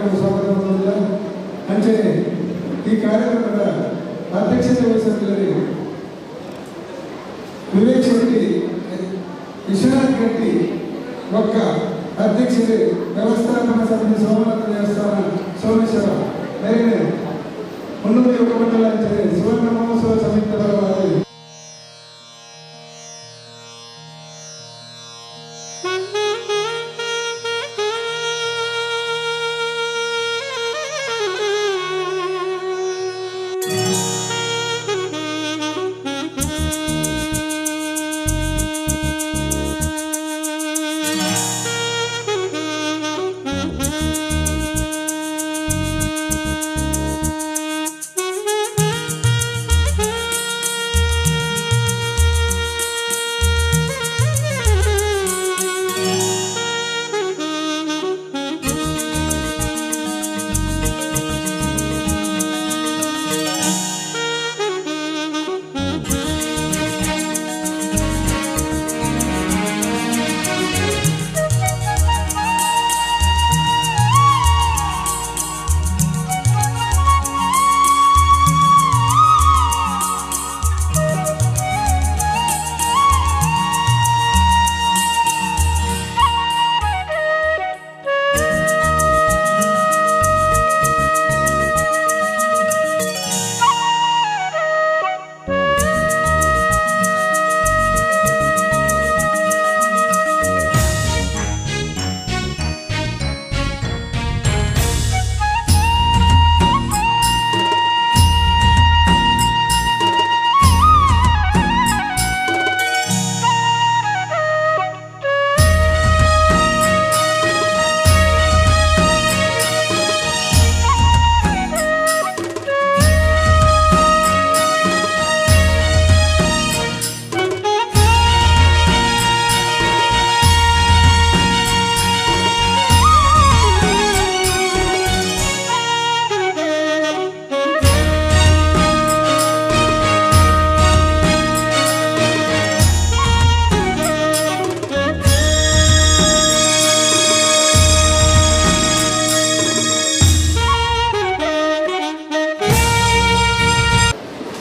ಕಾರ್ಯಕ್ರಮ ಸ್ವಾಗತ ಮಾಡುವುದಿಲ್ಲ. ಅಂಚನೆ ಈ ಕಾರ್ಯಕ್ರಮದ ಅಧ್ಯಕ್ಷತೆ ವಹಿಸುತ್ತಿದ್ದರೆ ವಿವೇಕ್ ಶೆಟ್ಟಿ, ವಿಶ್ವನಾಥ್ ಗಟ್ಟಿ ಒಕ್ಕ ಅಧ್ಯಕ್ಷತೆ ವ್ಯವಸ್ಥಾಪನಾ ಸಮಿತಿ ಸೋಮನಾಥ ದೇವಸ್ಥಾನ ಸೋಮೇಶ್ವರ ಮೇರೆ 300 ಯುವಕ ಮಂಡಲ ಅಂಚನೆ ಸುವರ್ಣ ಮಹೋತ್ಸವ ಸಮಿತಿ ಪರವಾಗಿ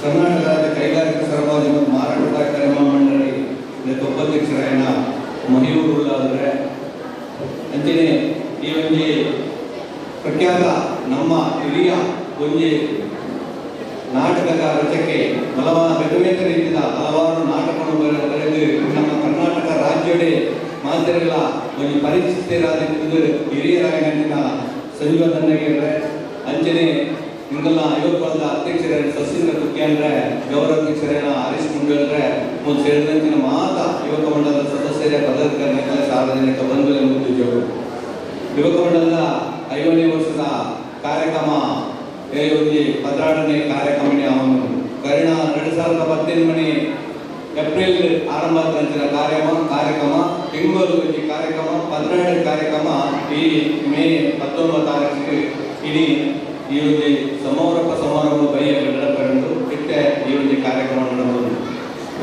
ಕರ್ನಾಟಕ ರಾಜ್ಯ ಕೈಗಾರಿಕಾ ಸರಬರಾಜು ಮತ್ತು ಮಾರಾಟ ಕಾರ್ಯಕ್ರಮ ಮಂಡಳಿ ಇದಕ್ಕೆ ಉಪಾಧ್ಯಕ್ಷರಾಯನ ಮಹಿಯೂರುಳ್ಳಾದರೆ ಅಂಚನೆ ಈ ಒಂಜಿ ಪ್ರಖ್ಯಾತ ನಮ್ಮ ಹಿರಿಯ ಒಂಜಿ ನಾಟಕದ ರಚಕೆ ಹಲವಾರು ಬೇರೆ ರೀತಿಯ ಹಲವಾರು ನಾಟಕವನ್ನು ಬರೆದು ನಮ್ಮ ಕರ್ನಾಟಕ ರಾಜ್ಯಡೆ ಮಾತೆರೆಲ್ಲ ಒಂಜಿ ಪರಿಚಿತರಾದ ಹಿರಿಯರಾಗಿನ ಸಂಜೀವ ದಂಡಗೆರೆ ಅಂಚನೆ ನಿಂಗೆಲ್ಲ ಯುವಕದ ಅಧ್ಯಕ್ಷರ ಸಸೀಂದ್ರ ಕುಕ್ಯಾಂಡ್ರೆ, ಗೌರವಾಧ್ಯಕ್ಷರೇನ ಹರೀಶ್ ಮುಂಡಲ್ರೆ ಮತ್ತು ಸೇರಿದಂತೆ ಮಾತ ಯುವಕ ಮಂಡಲದ ಸದಸ್ಯರೇ, ಪದಾಧಿಕಾರಿಗಳ, ಸಾರ್ವಜನಿಕ ಬಂಧುಗಳೇ ಮತ್ತು ಜೋರು. ಯುವಕ ಮಂಡಲದ 50ನೇ ವರ್ಷದ ಕಾರ್ಯಕ್ರಮ ಒಂಜಿ 12ನೇ ಕಾರ್ಯಕ್ರಮ ಅವನು ಕರಿಣ 2018 ಏಪ್ರಿಲ್ ಆರಂಭ ಅಂಚಿನ ಕಾರ್ಯಕ್ರಮ ತಿಂಗಳು ಒಂಜಿ ಕಾರ್ಯಕ್ರಮ 12 ಕಾರ್ಯಕ್ರಮ ಈ ಮೇ 19 ತಾರೀಕಿಗೆ ಇಡೀ ಈ ಒಂದು ಸಮಾರೋಪ ಸಮಾರಂಭ ಬೈಯ ನಡಪೆಂದು ಇಟ್ಟೆ ಈ ಒಂದು ಕಾರ್ಯಕ್ರಮ ನಡೆಬಹುದು.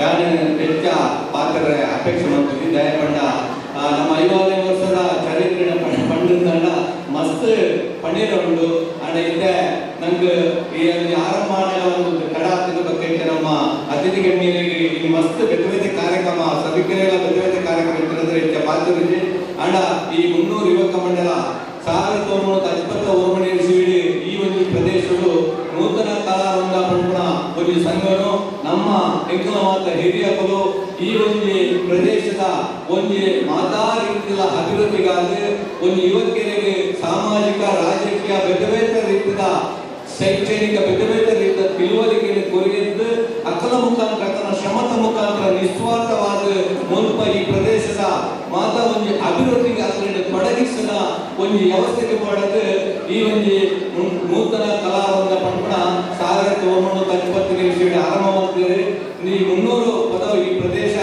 ನಾನು ಹೆಚ್ಚ ಪಾತ್ರ ಅಪೇಕ್ಷೆ ಮಾಡ್ತೀವಿ. ದಯಪಂಡ ನಮ್ಮ 50ನೇ ವರ್ಷದ ಚರಿತ್ರೆ ಪಂಡಿತಂಡ ಮಸ್ತ್ ಪನ್ನೀರ್ ಉಂಡು. ಅಂಡ ಇತ್ತೆ ನಂಗೆ ಈ ಒಂದು ಆರಂಭ ಒಂದು ಕಡ ಬಗ್ಗೆ ನಮ್ಮ ಅತಿಥಿ ಗಣ್ಯರಿಗೆ ಇಲ್ಲಿ ಮಸ್ತ್ ಬೇರೆ ಬೇರೆ ಕಾರ್ಯಕ್ರಮ ಸಭಿಕರೆಲ್ಲ ಬೇರೆ ಬೇರೆ ಕಾರ್ಯಕ್ರಮ ಇಟ್ಟಿರೋದ್ರೆ ಹೆಚ್ಚ ಪಾತ್ರ. ಅಂಡ ಈ 300 ಯುವಕ ಮಂಡಲ 1951 ಇಸ್ವಿಡ್ ಈ ಒಂದು ಪ್ರದೇಶವು ನೂತನ ಕಲಾವೃಂದ ಪಂಪುನ ಒಂದು ಸಂಘನು ನಮ್ಮ ಎಂಕಲ ಮಾತ ಹಿರಿಯಕರು ಈ ಒಂದು ಪ್ರದೇಶದ ಒಂದು ಮಾತಾ ರೀತಿಯ ಅಭಿವೃದ್ಧಿಗಾಗಿ ಒಂದು ಯುವಕರಿಗೆ ಸಾಮಾಜಿಕ ರಾಜಕೀಯ ಬೇರೆ ಬೇರೆ ರೀತಿಯ ಶೈಕ್ಷಣಿಕ ಬೇರೆ ಬೇರೆ ರೀತಿಯ ತಿಳುವಳಿಕೆಯನ್ನು ಕೊರಗಿದ್ದು ಅಕಲ ಮುಖಾಂತರ ತನ್ನ ಶ್ರಮದ ಮುಖಾಂತರ ನಿಸ್ವಾರ್ಥವಾದ ಮುಲ್ಪ ಈ ಪ್ರದೇಶದ ಮಾತಾ ಒಂದು ಅಭಿವೃದ್ಧಿಗೆ ಅದರಲ್ಲಿ ತೊಡಗಿಸಿದ ಒಂದು ವ್ಯವಸ್ಥೆಗೆ ಮಾಡಕ್ಕೆ ಈ ಒಂದು ನೂತನ ಕಲಾವೃಂದ ಪಂಪಣ 1950 ಇಸ್ವಿಡ್ ಆರಂಭ ಮಾಡ್ತೀರಿ. ಈ 300 ಪದವು ಈ ಪ್ರದೇಶ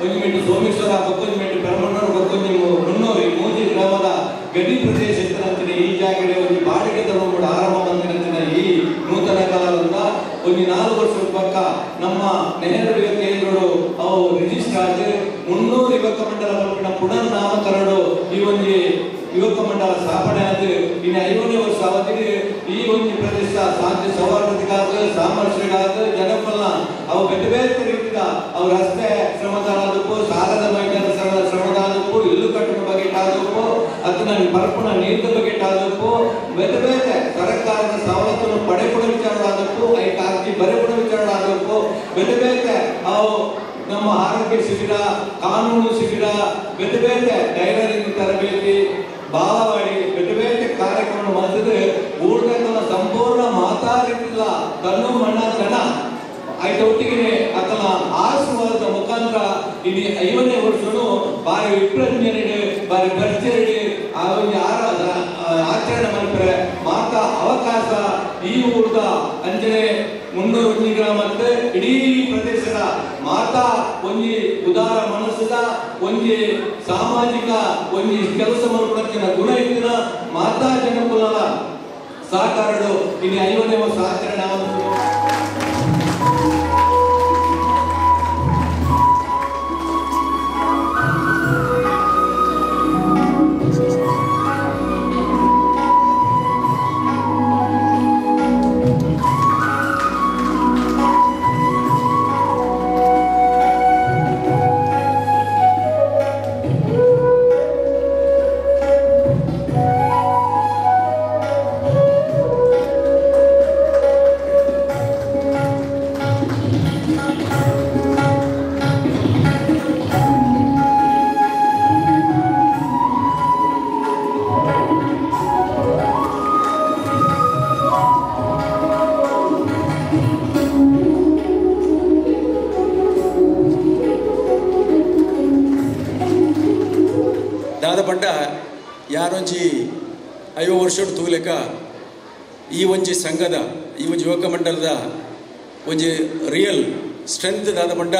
ಒಂದು ಮೆಟ್ಟು ಸೋಮೇಶ್ವರ ಬಕ್ಕೊಂಜಿ ಮೆಟ್ಟು ಪೆರಮಣ್ಣೂರು ಬಕ್ಕೊಂಜಿ 300 ಈ ಮೂಜಿ ಗ್ರಾಮದ ಗಡಿ ಪ್ರದೇಶ ಇತ್ತಂತೀನಿ ಈ ಜಾಗಡೆ ಒಂದು ಬಾಡಿಗೆ ತಗೊಂಡು ಆರಂಭ ಬಂದಿರಂತಿನ ಈ ನೂತನ ಕಲಾವೃಂದ ಒಂದು 4 ವರ್ಷದ ಪಕ್ಕ ನಮ್ಮ ನೆಹರು ಯುವ ಕೇಂದ್ರಗಳು ಅವು ರಿಜಿಸ್ಟರ್ ಆಗಿ 300 ಯುವಕ ಮಂಡಲ ಪುನರ್ನಾಮಕರಣ ಈ ಒಂದು ಯುವಕ ಮಂಡಲ ಸ್ಥಾಪನೆ ಆದ ಇನ್ನು 50 ವರ್ಷ ಅವಧಿಗೆ ಈ ಒಂದು ಪ್ರದೇಶ ಶಾಂತಿ ಸೌಹಾರ್ದತೆಗಾದ ಸಾಮರಸ್ಯಗಾದ ಜನಪಲ್ಲ ಅವು ಬೇರೆ ಬೇರೆ ರೀತಿಯ ಅವು ರಸ್ತೆ ಶ್ರಮದಾನದಕ್ಕೂ ಸಾಲದ ಮೈದಾನ ಶ್ರಮದಾನದಕ್ಕೂ ಇಲ್ಲು ಕಟ್ಟಡ ಬಗ್ಗೆ ಆದಕ್ಕೂ ಅದನ್ನ ಪರಪುಣ ನೀರಿನ ಬಗ್ಗೆ ಆದಕ್ಕೂ ಬೇರೆ ಬೇರೆ ಸರ್ಕಾರದ ಸವಲತ್ತನ್ನು ಪಡೆಪುಡ ವಿಚಾರ ಆದಕ್ಕೂ ಐಕ ಅರ್ಜಿ ಬರೆಪುಡ ವಿಚಾರ ಆದಕ್ಕೂ ಬೇರೆ ಬೇರೆ ಅವು ನಮ್ಮ ಆರೋಗ್ಯ ಶಿಬಿರ, ಕಾನೂನು ಶಿಬಿರ, ಬೇರೆ ಬೇರೆ ಟೈಲರಿಂಗ್ ತರಬೇತಿ, ಬಾಲವಾಡಿ ಬೇರೆ ಬೇರೆ ಕಾರ್ಯಕ್ರಮ ಮಾಡಿದ್ರೆ ಊಟದ ಸಂಪೂರ್ಣ ಮಾತಾಡಿಲ್ಲ ತನ್ನು ಮಣ್ಣ ತನ ಆಯ್ತ ಒಟ್ಟಿಗೆ ಆತನ ಆಶೀರ್ವಾದದ ಮುಖಾಂತರ ಇಲ್ಲಿ 50 ವರ್ಷನು ಬಾರಿ ವಿಪ್ರಜ್ಞರಿಗೆ ಬಾರಿ ಭರ್ಜರಿ ಆ ಒಂದು ಆಚರಣೆ ಮಾಡ್ತಾರೆ. ಮಾತಾ ಅವಕಾಶ ಈ ಊರದ ಅಂಜನೆ 300 ಗ್ರಾಮ ಮತ್ತೆ ಇಡೀ ಪ್ರದೇಶದ ಮಾತಾ ಒಂಜಿ ಉದಾರ ಮನಸ್ಸದ ಒಂಜಿ ಸಾಮಾಜಿಕ ಒಂಜಿ ಕೆಲಸ ಮಾಡ್ಕೊಳಕ್ಕಿನ ಗುಣ ಇತ್ತಿನ ಮಾತಾ ಜನಕುಲದ ಸಹಕಾರಗಳು ಇಲ್ಲಿ 50 ವರ್ಷ ಆಚರಣೆ ಆಗುತ್ತೆ. ದಾದ ಪಂಡ ಯಾರೊಂಜಿ 50 ವರ್ಷ ತೂಲೆಕ ಈ ಒಂಜಿ ಸಂಘದ ಈ ಒಂಜಿ ಯುವಕ ಮಂಡಲದ ಒಂಜಿ ರಿಯಲ್ ಸ್ಟ್ರೆಂತ್ ದಾದ ಪಂಡ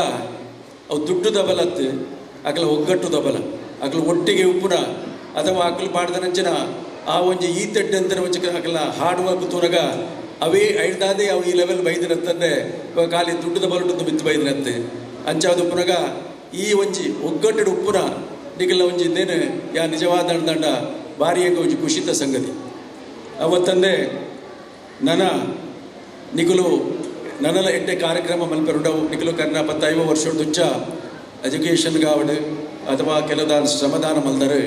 ಅವು ದುಡ್ಡು ದಬಲತ್ತು ಅಕಲ ಒಗ್ಗಟ್ಟು ದಬಲ ಅಕಲ ಒಟ್ಟಿಗೆ ಉಪ್ಪುನ ಅಥವಾ ಅಕಲು ಪಾಡ್ದ ನಂಚಿನ ಆ ಒಂಜಿ ಈ ತಡ್ಡೆ ಒಂಜಿ ಅಕಲ ಹಾರ್ಡ್ ವರ್ಕ್ ತೂನಗ ಅವೇ ಐದಾದೇ ಅವು ಈ ಲೆವೆಲ್ ಬೈದಿನತ್ತಂದೆ ಇವಾಗ ಖಾಲಿ ದುಡ್ಡು ದಬಲುಟ್ಟು ಬಿತ್ತು ಬೈದಿನತ್ತೆ ಅಂಚಾದ ಉಪ್ಪುನಗ ಈ ಒಂಜಿ ಒಗ್ಗಟ್ಟು ಉಪ್ಪುನ ನಿಗಲ ಒಂಜಿ ಇದ್ದೇನೆ ಯಾ ನಿಜವಾದ ದಂಡ ಭಾರಿಯಂಗ ಒಂಜಿ ಖುಷಿತ ಸಂಗತಿ. ಅವತ್ತಂದೆ ನನ್ನ ನಿಗುಲು ನನ್ನಲ ಎಡ್ಡೆ ಕಾರ್ಯಕ್ರಮ ಮಲ್ಪೆರುಂಡವು ನಿಗುಲು ಕರ್ನ 15 ವರ್ಷದ ದುಚ್ಚ ಎಜುಕೇಷನ್ಗಾವಡು ಅಥವಾ ಕೆಲದಾನ ಶ್ರಮದಾನ ಮಲ್ದರು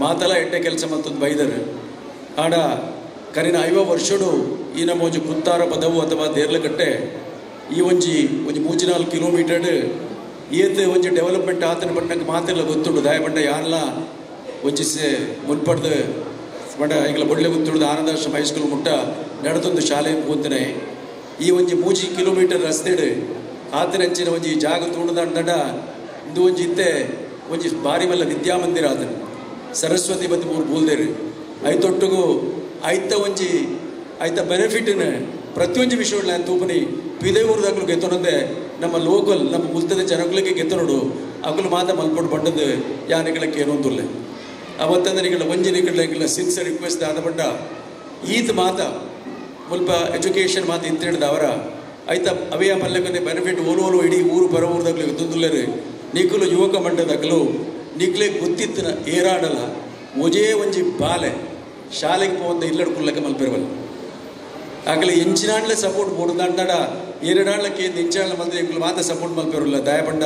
ಮಾತಲ ಎಡ್ಡೆ ಕೆಲಸ ಮಲ್ತದ್ದು ಬೈದರು. ಆಡ ಕರಿನ 50 ವರ್ಷಡು ಈ ನಮ್ಮ ಒಂಜಿ ಕುತ್ತಾರ ಪದವು ಅಥವಾ ದೇರ್ಲಕಟ್ಟೆ ಈ ಒಂಜಿ ಒಂಜಿ 3-4 ಕಿಲೋಮೀಟರ್ ಏತ್ ಒಂಜಿ ಡೆವಲಪ್ಮೆಂಟ್ ಆತನ ಬಣ್ಣಕ್ಕೆ ಮಾತೆಲ್ಲ ಗೊತ್ತುಂಡು. ದಯಪಂಡ ಯಾರೆಲ್ಲ ಒಂಜಿ ಸೆ ಮುನ್ಪಡ್ದು ಬಂಡ ಈಗಲ ಬೊಳ್ಳೆ ಗೊತ್ತುಂಡು ಆನಂದಾಶ್ರಮ ಹೈಸ್ಕೂಲ್ ಮುಟ್ಟ ನಡೆದೊಂದು ಶಾಲೆ ಕೂತನೆ ಈ ಒಂಜಿ 3 ಕಿಲೋಮೀಟರ್ ರಸ್ತೆಡು ಆತನ ಅಂಚಿನ ಒಂಜಿ ಜಾಗ ತೂಣದಂಡ ಇಂದು ಒಂಜಿ ಇತ್ತೆ ಒಂಜಿ ಭಾರಿ ಮಲ್ಲ ವಿದ್ಯಾಮಂದಿರ ಆತನ ಸರಸ್ವತಿ ಬತ್ತಿ ಮೂರು ಬೂಲ್ದೇರು ಐತೊಟ್ಟಿಗೂ ಐತ ಒಂಜಿ ಐತ ಬೆನಿಫಿಟ್ನ ಪ್ರತಿಯೊಂಜಿ ವಿಷಯ ನಾನು ತೂಪನಿ ಪಿದೇ ಊರದಾಗಲು ಗೆತ್ತೊನಂದೆ ನಮ್ಮ ಲೋಕಲ್ ನಮ್ಮ ಮುಲ್ತದ ಜನಗಳಿಗೆ ಗೆತ್ತನೋಡು ಅಗಲು ಮಾತ ಮಲ್ಪೊಡು ಬಂಡದು ಯಾನಿಗಳಕ್ಕೆ ಏನೊಂದುಲ್ಲೆ. ಅವತ್ತಂದ್ರೆ ನಿಗಳ ಒಂಜಿ ನಿಗಳ ಸಿನ್ಸಿಯರ್ ರಿಕ್ವೆಸ್ಟ್ ಆದ ಬಂಡ ಈತ ಮಾತ ಮುಲ್ಪ ಎಜುಕೇಷನ್ ಮಾತು ಇಂತಿಡ್ದ ಅವರ ಐತ ಅವೆಯ ಪಲ್ಲೆಕೊನೆ ಬೆನಿಫಿಟ್ ಓಲು ಇಡೀ ಊರು ಪರ ಊರದಾಗಲು ಗೆತ್ತೊಂದುಲ್ಲೇರು. ನಿಕುಲು ಯುವಕ ಮಂಡದಾಗಲು ನಿಕ್ಲೆ ಗೊತ್ತಿತ್ತಿನ ಏರಾಡಲ ಒಜೇ ಒಂಜಿ ಬಾಲೆ ಶಾಲೆಗೆ ಪೋವಂತ ಇಲ್ಲಡ್ಕುಲ್ಲಕ್ಕೆ ಮಲ್ಪಿರವಲ್ಲ ಆಗಲಿ ಎಂಚಿನಾಡ್ಲೆ ಸಪೋರ್ಟ್ ಬೋಡುದಾಂಡ ಎರಡಾಡ್ಲಕ್ಕೆ ಎಂಚಿನಾಡ್ಲೆ ಮಲ್ದ ಎಂಕುಲು ಮಾತ ಸಪೋರ್ಟ್ ಮಲ್ಪಿರಲ್ಲ. ದಯಪಂಡ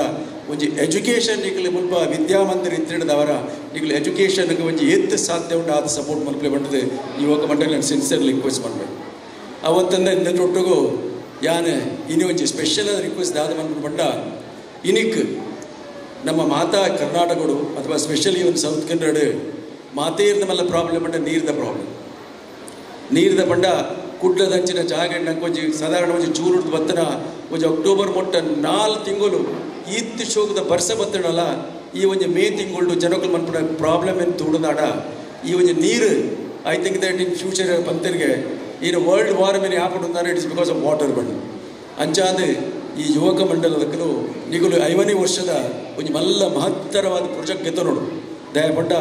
ಒಂಜಿ ಎಜುಕೇಷನ್ ನಿಕಲು ಮುಲ್ಪ ವಿದ್ಯಾಮಂದಿರ ಇತ್ತಿಡ್ದವರ ನಿಕಲು ಎಜುಕೇಷನ್ಗೆ ಒಂಜಿ ಎತ್ತು ಸಾಧ್ಯ ಉಂಟು ಆದ ಸಪೋರ್ಟ್ ಮಲ್ಪಲೆ ಬಂಡದು ಯುವಕ ಮಂಡಳಿ ನಾನು ಸಿನ್ಸಿಯರ್ಲಿ ರಿಕ್ವೆಸ್ಟ್ ಮಾಡಬೇಕು. ಅವತ್ತಂದ ಇಂದೊಟ್ಟಿಗೂ ಯಾನೆ ಇನಿ ಒಂಜಿ ಸ್ಪೆಷಲ್ ರಿಕ್ವೆಸ್ಟ್ ದಾದ ಮನ್ಪು ಬಂಡ ಇನಿಕ್ ನಮ್ಮ ಮಾತಾ ಕರ್ನಾಟಕಡು ಅಥವಾ ಸ್ಪೆಷಲಿ ಒಂದು ಸೌತ್ ಕನ್ನಡ ಮಾತೇ ನಮ್ಮೆಲ್ಲ ಪ್ರಾಬ್ಲಮ್ ಬಂಡ ನೀರ್ದ ಪ್ರಾಬ್ಲಮ್. ನೀರ್ದ ಬಂಡ ಕುಡ್ಲದಂಚಿನ ಜಾಗ ನಂಗೆ ಒಂಜಿ ಸಾಧಾರಣ ಒಂಜಿ ಚೂರುಡ್ದು ಬತ್ತನ ಒಂಜಿ ಅಕ್ಟೋಬರ್ ಮೊಟ್ಟ 4 ತಿಂಗಳು ಈತ್ ಶೋಕದ ಬರ್ಸ ಬತ್ತನಲ್ಲ ಈ ಒಂಜಿ ಮೇ ತಿಂಗಳು ಜನಗಳು ಮನ್ಪುನ ಪ್ರಾಬ್ಲಮ್ ಏನು ತೂಡುದಾಡ ಈ ಒಂಜಿ ನೀರು I think that in future ಪಂತರಿಗೆ ಈ ವರ್ಲ್ಡ್ ವಾರ್ ಮೇಲೆ ಯಾಪುಂಡು it is because of water ಬಂಡು ಅಂಚಾದ ಈ ಯುವಕ ಮಂಡಲದಕ್ಕೂ ನಿಗುಲು 50 ವರ್ಷದ ಒಂಜಿ ಮಲ್ಲ ಮಹತ್ತರವಾದ ಪ್ರಾಜೆಕ್ಟ್ ಗೆತ್ತ ನೋಡು. ದಯಪಂಡ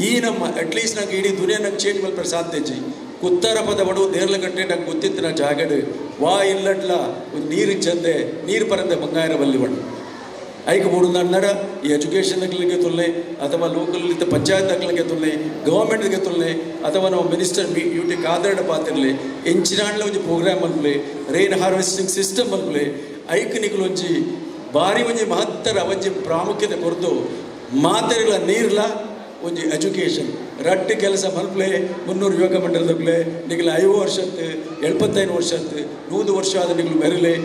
ಈ ನಮ್ಮ ಅಟ್ಲೀಸ್ಟ್ ನಂಗೆ ಇಡೀ ದುನಿಯಾ ನಂಗೆ ಚೇಂಜ್ ಮಲ್ಪರೆ ಸಾಧ್ಯ ಇಜ್ಜಿ. ಕುತ್ತಾರ ಪದ ಬಡವು ದೇರ್ಲಗಟ್ಟೆ ನಂಗೆ ಗೊತ್ತಿತ್ತಿನ ಜಾಗಡು ವಾ ಇಲ್ಲಟ್ಲ ಒಂದು ನೀರು ಚಂದೆ ನೀರು ಪರಂದೆ ಬಂಗಾರ ಬಲ್ಲಿ ಬಣ್ಣು ಐಕ್ ಬೋಡು ಈ ಎಜುಕೇಷನ್ ದಕ್ಲೆಗೆ ತೊಲ್ಲೆ ಅಥವಾ ಲೋಕಲ್ ಇತ್ತ ಪಂಚಾಯತ್ ದಕ್ಲೆಗೆ ತೊಲ್ಲೆ ಗವರ್ಮೆಂಟ್ಗೆ ತೊಲ್ಲೆ ಅಥವಾ ನಾವು ಮಿನಿಸ್ಟರ್ ಯು ಟಿ ಖಾದರ್ಡ ಪಾತಿರ್ಲೆ ಎಂಚಿನಾಂಡ್ಲ ಒಂಜಿ ಪ್ರೋಗ್ರಾಮ್ ಮಲ್ಪುಲೆ ರೈನ್ ಹಾರ್ವೆಸ್ಟಿಂಗ್ ಸಿಸ್ಟಮ್ ಮಲ್ಪುಲೆ ಐಕ್ ನಿಕುಲು ಒಂಜಿ ಬಾರಿ ಒಂಜಿ ಮಹತ್ತರ ಒಂಜಿ ಪ್ರಾಮುಖ್ಯತೆ ಕೊರತು ಮಾತೆರ್ಲ ನೀರ್ಲ ಒಂಜಿ ಎಜುಕೇಷನ್ ರಡ್ಡು ಕೆಲಸ ಮಲ್ಪಲೆ 300 ಯುವಕ ಮಂಡಲದಕ್ಲೆ ನಿಕುಲು 50 ವರ್ಷತ್ತು 75 ವರ್ಷತ್ತು 100 ವರ್ಷ ಆದ ನಿಕುಲು ಮೆರಲೆ.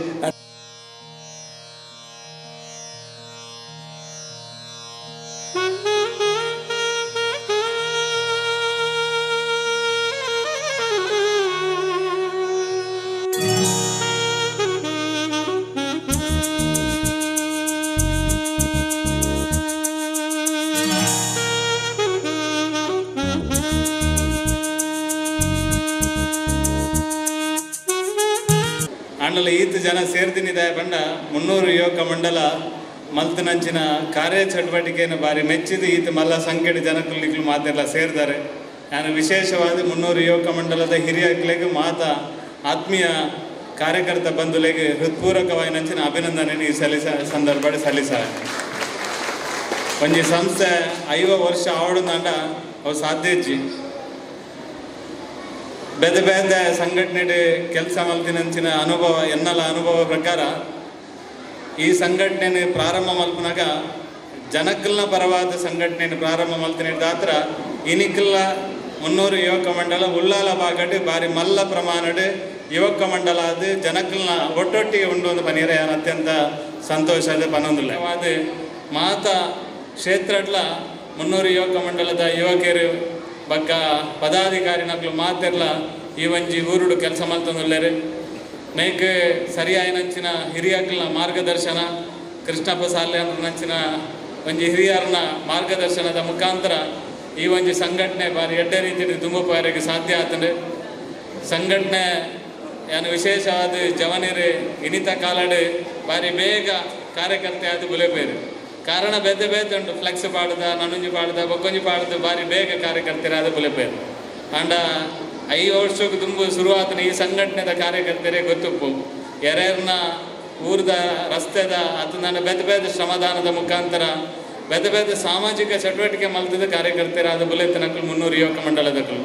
ಆಂಡಲ ಈತ ಜನ ಸೇರ್ದಿನಿದೆ ಬಂಡ 300 ಯುವಕ ಮಂಡಲ ಮಲ್ತನಂಚಿನ ಕಾರ್ಯ ಚಟುವಟಿಕೆಯನ್ನು ಬಾರಿ ಮೆಚ್ಚಿದು ಈತ ಮಲ್ಲ ಸಂಕಟ ಜನಕುಲಿಗಳು ಮಾತೆಲ್ಲ ಸೇರ್ತಾರೆ. ನಾನು ವಿಶೇಷವಾದ 300 ಯುವಕ ಮಂಡಲದ ಹಿರಿಯಕ್ಲೆಗೆ ಮಾತಾ ಆತ್ಮೀಯ ಕಾರ್ಯಕರ್ತ ಬಂಧುಲೆಗೆ ಹೃತ್ಪೂರ್ವಕವಾಗಿ ನಂಚಿನ ಅಭಿನಂದನೆ ಈ ಸಲ್ಲಿಸ ಸಂದರ್ಭ ಸಲ್ಲಿಸ. ಒಂಜಿ ಸಂಸ್ಥೆ 50 ವರ್ಷ ಆವಡುಂದಾಂಡ ಅವು ಸಾಧ್ಯ ಇಜ್ಜಿ. ಬೇರೆ ಬೇರೆ ಸಂಘಟನೆ ಕೆಲಸ ಮಲ್ತಿನಂಚಿನ ಅನುಭವ ಎನ್ನಲ ಅನುಭವ ಪ್ರಕಾರ ಈ ಸಂಘಟನೆ ಪ್ರಾರಂಭ ಮಲ್ಪನಾಗ ಜನಕ್ಕಲ್ನ ಪರವಾದ ಸಂಘಟನೆ ಪ್ರಾರಂಭ ಮಲ್ತಿನ ದಾತ್ರ ಇನಿಕಲ್ಲ 300 ಯುವಕ ಮಂಡಲ ಉಲ್ಲಾಲ ಬಾಗಡು ಬಾರಿ ಮಲ್ಲ ಪ್ರಮಾಣಡ್ ಯುವಕ ಮಂಡಲ ಅದು ಜನಕ್ಕಲ್ನ ಒಟ್ಟೊಟ್ಟಿಗೆ ಉಂಡು ಒಂದು ಪನೀರ ಅತ್ಯಂತ ಸಂತೋಷದ ಪನೊಂದಿಲ್ಲ. ಅದು ಮಾತಾ ಕ್ಷೇತ್ರಡ್ಲ 300 ಯುವಕ ಮಂಡಲದ ಯುವಕರು ಬಕ್ಕ ಪದಾಧಿಕಾರಿ ನಕ್ಲು ಮಾತಿರ್ಲ ಈ ಒಂಜಿ ಊರುಡು ಕೆಲಸ ಮಲ್ತೊಂದುಲ್ಲೆರ್. ಮೇಕ್ ಸರಿಯಾಯಿನಂಚಿನ ಹಿರಿಯಕ್ಲನ ಮಾರ್ಗದರ್ಶನ ಕೃಷ್ಣಪ್ಪ ಸಾಲ್ಯಾನ್ರಂಚಿನ ಒಂಜಿ ಹಿರಿಯರನ ಮಾರ್ಗದರ್ಶನದ ಮುಖಾಂತರ ಈ ಒಂಜಿ ಸಂಘಟನೆ ಬಾರಿ ಎಡ್ಡೆ ರೀತಿಯಲ್ಲಿ ದುಂಬುಪಾರಿಗೆ ಸಾಧ್ಯ ಆತಂಡು. ಸಂಘಟನೆ ಯಾನು ವಿಶೇಷವಾದ ಜವನಿರು ಇನಿತ ಕಾಲಡು ಬಾರಿ ಬೇಗ ಕಾರ್ಯಕರ್ತೆ ಆದ ಬುಲೆಪೇರು. ಕಾರಣ ಬೇತೆ ಬೇತೆ ಉಂಟು, ಫ್ಲೆಕ್ಸ್ ಪಾಡ್ದ ನನುಂಜಿ ಪಾಡ್ದ ಬೊಕ್ಕೊಂಜಿ ಪಾಡ್ದು ಬಾರಿ ಬೇಗ ಕಾರ್ಯಕರ್ತರಾದ ಬುಲೆಪೇರು. ಆಂಡ 5 ವರ್ಷಕ್ಕೆ ದುಂಬು ಶುರುವಾತನ ಈ ಸಂಘಟನೆದ ಕಾರ್ಯಕರ್ತರೇ ಗೊತ್ತುಪ್ಪು ಎರೆರ್ನ ಊರ್ದ ರಸ್ತೆದ ಅದು ನನ್ನ ಬೇತೆ ಬೇತೆ ಶ್ರಮದಾನದ ಮುಖಾಂತರ ಬೇತೆ ಬೇತೆ ಸಾಮಾಜಿಕ ಚಟುವಟಿಕೆ ಮಲ್ತದ ಕಾರ್ಯಕರ್ತರಾದ ಬುಲೆತನಕಲು 300 ಯುವಕ ಮಂಡಲದಕಲು.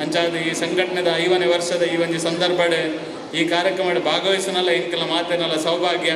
ಅಂಚಾದ ಈ ಸಂಘಟನೆದ 50ನೇ ವರ್ಷದ ಈ ಒಂಜಿ ಸಂದರ್ಭ ಈ ಕಾರ್ಯಕ್ರಮ ಭಾಗವಹಿಸನಲ್ಲ ಎಂಕಲ ಮಾತೇನಲ್ಲ ಸೌಭಾಗ್ಯ.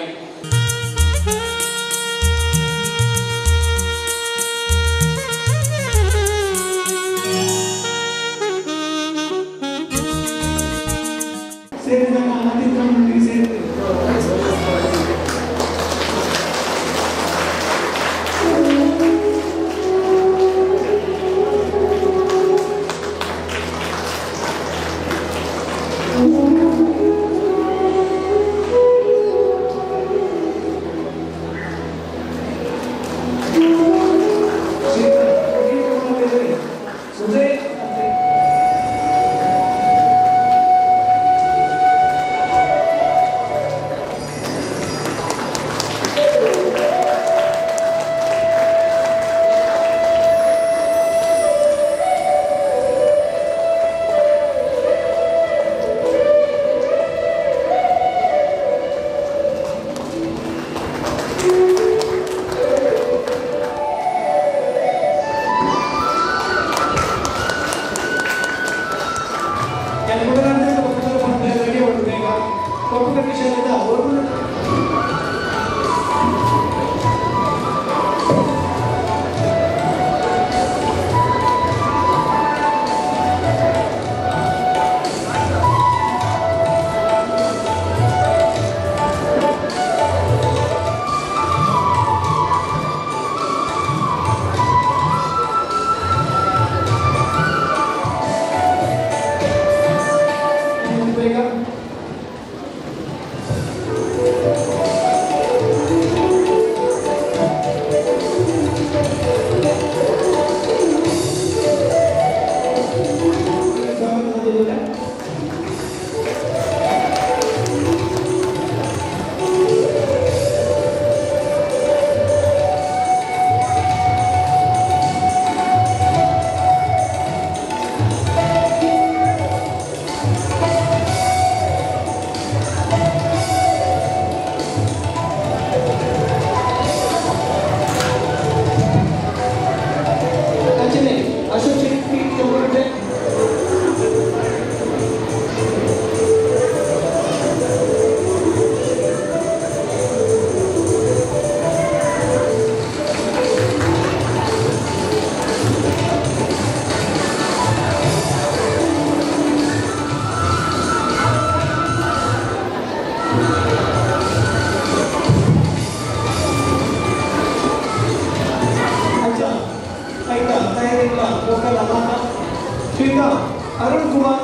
Kumar,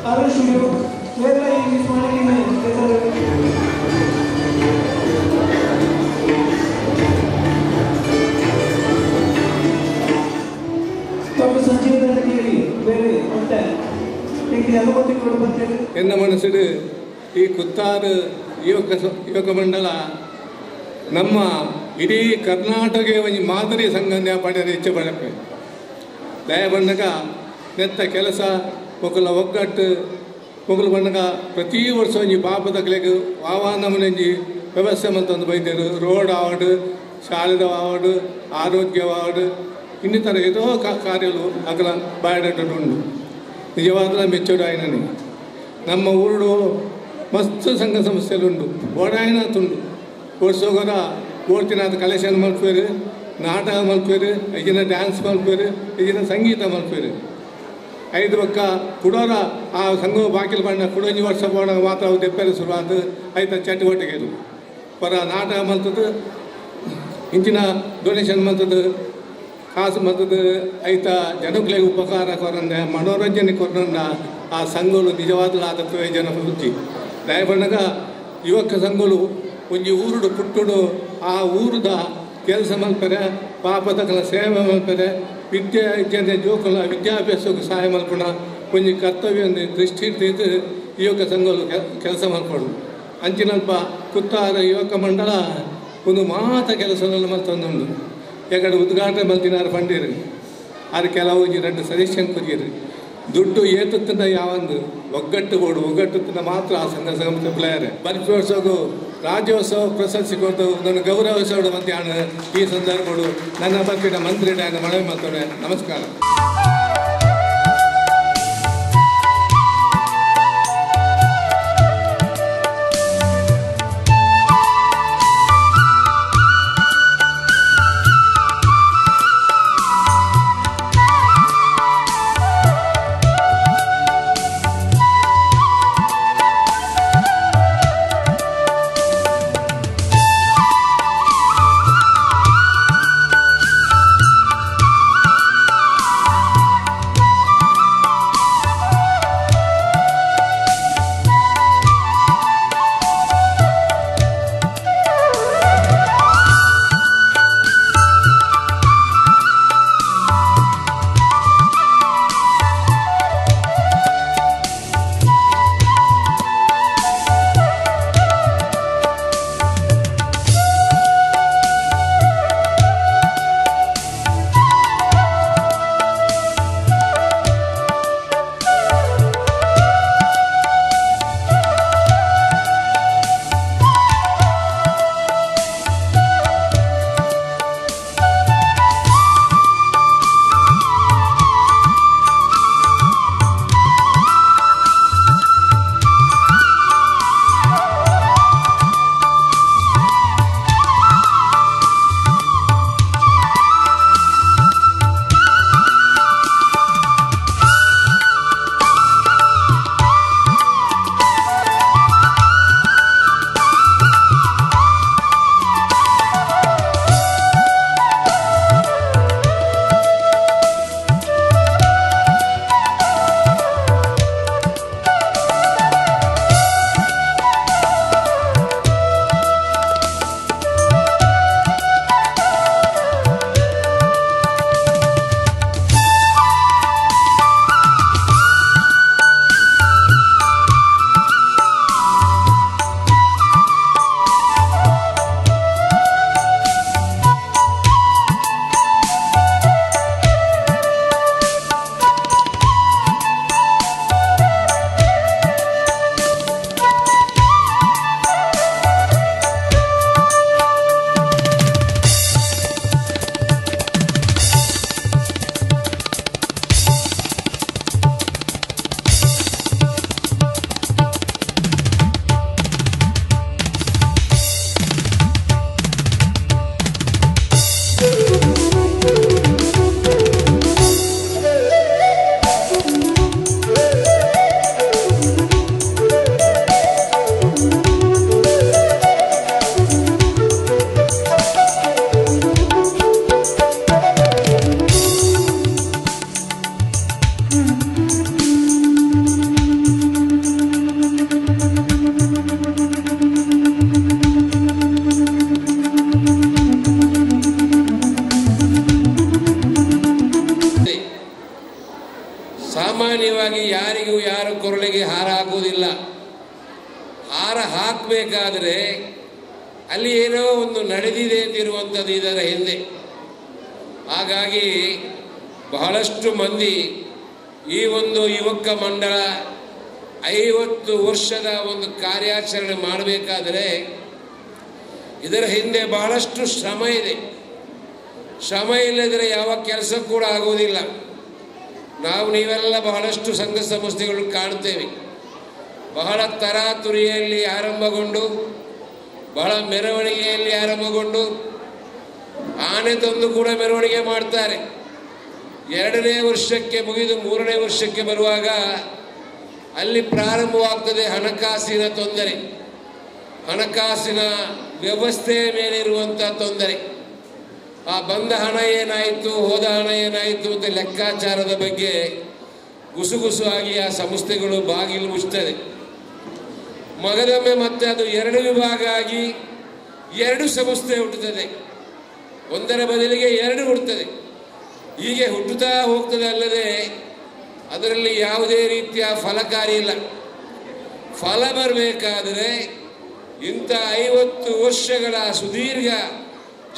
Arun studio, Kerala ಈ ಸ್ಮಾರಕಿನ ಹೆಸರು. ಡಾಕ್ಟರ್ ಸಂಜೀವ್ ದಂಡಕೇರಿ ಬೇರೆ ಮತ್ತೆ ಎನ್ನ ಮನಸ್ಸಿಡು ಈ ಕುತ್ತಾರು ಯುವಕ ಯುವಕ ಮಂಡಲ ನಮ್ಮ ಇಡೀ ಕರ್ನಾಟಕ ಒಂಜಿ ಮಾದರಿ ಸಂಘ ಪಡೆಯಲು ಇಚ್ಛೆ ಪಡಪೆ. ದಯ ಬಂದಾಗ ನೆತ್ತ ಕೆಲಸ ಮೊಕಲ ಒಗ್ಗಟ್ಟು ಮೊಗಲು ಬಂದಾಗ ಪ್ರತಿ ವರ್ಷ ಒಂಜಿ ಪಾಪದಕ್ಲೆಗ್ ವಾವಾನಮನೆಂಜಿ ವ್ಯವಸ್ಥೆ ಮಲ್ತೊಂದು ಬೈದೇರು. ರೋಡ್ ಆವಡ್, ಶಾಲೆದ ಆವಡ್, ಆರೋಗ್ಯವಾವಡ್, ಇನ್ನಿತರ ಏತೋ ಕಾರ್ಯಗಳು ಅಗಲ ಬಾಯಡಟ್ಟು ಉಂಡು. ನಿಜವಾದ ಮೆಚ್ಚೋಡು ಆಯ್ನನಿ ನಮ್ಮ ಊರುಡು ಮಸ್ತ್ ಸಂಘ ಸಂಸ್ಥೆಲುಂಡು, ಓಡಾಯನ ತುಂಡು ವರ್ಷೋಗರ ಓಡ್ತಿನಾದ ಕಲೆಕ್ಷನ್ ಮಲ್ಪೇರು, ನಾಟಕ ಮಲ್ಪೇರು, ಈಗಿನ ಡ್ಯಾನ್ಸ್ ಮಲ್ಪೇರು, ಈಗಿನ ಸಂಗೀತ ಮಲ್ಪೇರು. ಐದು ಪಕ್ಕ ಕುಡೋರ ಆ ಸಂಘ ಬಾಕಿಲ್ ಬಣ್ಣ ಕುಡೊಂಜಿ ವರ್ಷ ಪೋಣಾಗ ಮಾತ್ರ ಅವು ದೆಪ್ಪೆರೆ ಶುರುವಾದ ಐತ ಚಟುವಟಿಕೆಲು ಪರ ನಾಟಕ ಮಲ್ತದ್ದು, ಇಂಚಿನ ಡೊನೇಷನ್ ಮಲ್ತದ್ದು, ಕಾಸು ಮಲ್ತದ್ದು, ಐತ ಜನಕ್ಲೆಗ್ ಉಪಕಾರ ಕೊರಂದೆ ಮನೋರಂಜನೆ ಕೊರಂದ ಆ ಸಂಘಗಳು ನಿಜವಾದಲ ಆದ ಪ್ರಯೋಜನ ಬುದ್ಧಿ. ದಯಪಣ್ಣಗ ಯುವಕ ಸಂಘಗಳು ಒಂಜಿ ಊರುಡು ಪುಟ್ಟುಡು ಆ ಊರುದ ಕೆಲಸ ಮಲ್ಪರೆ, ಪಾಪದಕಲ ಸೇವೆ ಮಲ್ಪರೆ, ವಿದ್ಯೆ ಜನ ಜೋಕುಲ ವಿದ್ಯಾಭ್ಯಾಸಕ್ಕೆ ಸಹಾಯ ಮಲ್ಪುಣ ಒಂಜಿ ಕರ್ತವ್ಯ ದೃಷ್ಟಿ ಇದ್ದು ಯುವಕ ಸಂಘಗಳು ಕೆಲಸ ಮಲ್ಪಡು. ಅಂಚಿನಲ್ಪ ಕುತ್ತಾರ ಯುವಕ ಮಂಡಲ ಒಂದು ಮಾತ ಕೆಲಸಗಳನ್ನು ಮಲ್ತೊಂದುಂಡು. ಯಾಕಂದ್ರೆ ಉದ್ಘಾಟನೆ ಮಲ್ತಿನಾರು ಪಂಡೀರು ಆರು ಕೆಲವು ಒಂಜಿ 2 ಸಜೆಷನ್ ಕೊರಿಯರು. ದುಡ್ಡು ಏತುತ್ತಿಂದ ಯಾವೊಂದು ಒಗ್ಗಟ್ಟು ಬೋಡು, ಒಗ್ಗಟ್ಟು ಮಾತ್ರ ಆ ಸಂಘ ಸಂಸ್ಥೆ ಪ್ಲೇಯರ್ ಬರ್ಪಿ ವರ್ಷಗೂ ರಾಜ್ಯೋತ್ಸವ ಪ್ರಶಸ್ತಿ ಕೊಟ್ಟು ನನ್ನ ಗೌರವಿಸೋಡು ಮಧ್ಯಾಹ್ನ ಈ ಸಂದರ್ಭಗಳು ನನ್ನ ಬರ್ಪಿನ ಮಂತ್ರಿ ಮನವಿ ಮಾಡ್ತಾರೆ. ನಮಸ್ಕಾರ. ನೀವು ಯಾರ ಕೊರಳಿಗೆ ಹಾರ ಹಾಕುವುದಿಲ್ಲ. ಹಾರ ಹಾಕಬೇಕಾದ್ರೆ ಅಲ್ಲಿ ಏನೋ ಒಂದು ನಡೆದಿದೆ ಅಂತಿರುವಂಥದ್ದು ಇದರ ಹಿಂದೆ. ಹಾಗಾಗಿ ಬಹಳಷ್ಟು ಮಂದಿ ಈ ಒಂದು ಯುವಕ ಮಂಡಳ 50 ವರ್ಷದ ಒಂದು ಕಾರ್ಯಾಚರಣೆ ಮಾಡಬೇಕಾದರೆ ಇದರ ಹಿಂದೆ ಬಹಳಷ್ಟು ಶ್ರಮ ಇದೆ. ಶ್ರಮ ಇಲ್ಲದರೆ ಯಾವ ಕೆಲಸ ಕೂಡ ಆಗುವುದಿಲ್ಲ. ನಾವು ನೀವೆಲ್ಲ ಬಹಳಷ್ಟು ಸಂಘ ಸಂಸ್ಥೆಗಳು ಕಾಣ್ತೇವೆ. ಬಹಳ ತರಾತುರಿಯಲ್ಲಿ ಆರಂಭಗೊಂಡು, ಬಹಳ ಮೆರವಣಿಗೆಯಲ್ಲಿ ಆರಂಭಗೊಂಡು, ಆನೆ ತಂದು ಕೂಡ ಮೆರವಣಿಗೆ ಮಾಡ್ತಾರೆ. 2ನೇ ವರ್ಷಕ್ಕೆ ಮುಗಿದು 3ನೇ ವರ್ಷಕ್ಕೆ ಬರುವಾಗ ಅಲ್ಲಿ ಪ್ರಾರಂಭವಾಗ್ತದೆ ಹಣಕಾಸಿನ ತೊಂದರೆ, ಹಣಕಾಸಿನ ವ್ಯವಸ್ಥೆಯ ಮೇಲಿರುವಂಥ ತೊಂದರೆ. ಆ ಬಂದ ಹಣ ಏನಾಯಿತು, ಹೋದ ಹಣ ಏನಾಯಿತು ಅಂತ ಲೆಕ್ಕಾಚಾರದ ಬಗ್ಗೆ ಗುಸುಗುಸು ಆಗಿ ಆ ಸಂಸ್ಥೆಗಳು ಬಾಗಿಲು ಮುಚ್ಚುತ್ತದೆ. ಮಗದೊಮ್ಮೆ ಮತ್ತೆ ಅದು 2 ವಿಭಾಗ ಆಗಿ 2 ಸಂಸ್ಥೆ ಹುಟ್ಟುತ್ತದೆ. ಒಂದರ ಬದಲಿಗೆ 2 ಹುಟ್ಟುತ್ತದೆ. ಹೀಗೆ ಹುಟ್ಟುತ್ತಾ ಹೋಗ್ತದೆ. ಅಲ್ಲದೆ ಅದರಲ್ಲಿ ಯಾವುದೇ ರೀತಿಯ ಫಲಕಾರಿ ಇಲ್ಲ. ಫಲ ಬರಬೇಕಾದರೆ ಇಂಥ 50 ವರ್ಷಗಳ ಸುದೀರ್ಘ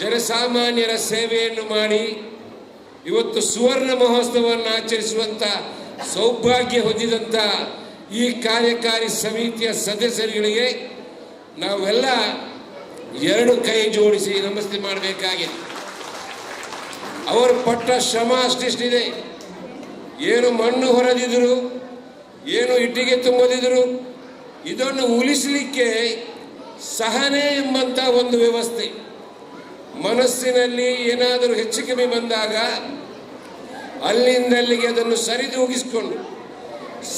ಜನಸಾಮಾನ್ಯರ ಸೇವೆಯನ್ನು ಮಾಡಿ ಇವತ್ತು ಸುವರ್ಣ ಮಹೋತ್ಸವವನ್ನು ಆಚರಿಸುವಂಥ ಸೌಭಾಗ್ಯ ಹೊಂದಿದಂಥ ಈ ಕಾರ್ಯಕಾರಿ ಸಮಿತಿಯ ಸದಸ್ಯರುಗಳಿಗೆ ನಾವೆಲ್ಲ 2 ಕೈ ಜೋಡಿಸಿ ನಮಸ್ತೆ ಮಾಡಬೇಕಾಗಿದೆ. ಅವರು ಪಟ್ಟ ಶ್ರಮ ಅಷ್ಟಿಷ್ಟಿದೆ. ಏನು ಮಣ್ಣು ಹೊರದಿದ್ರು, ಏನು ಇಟ್ಟಿಗೆ ತುಂಬದಿದ್ರು, ಇದನ್ನು ಉಳಿಸಲಿಕ್ಕೆ ಸಹನೆ ಎಂಬಂಥ ಒಂದು ವ್ಯವಸ್ಥೆ, ಮನಸ್ಸಿನಲ್ಲಿ ಏನಾದರೂ ಹೆಚ್ಚು ಕಮ್ಮಿ ಬಂದಾಗ ಅಲ್ಲಿಂದಲ್ಲಿಗೆ ಅದನ್ನು ಸರಿದೂಗಿಸಿಕೊಂಡು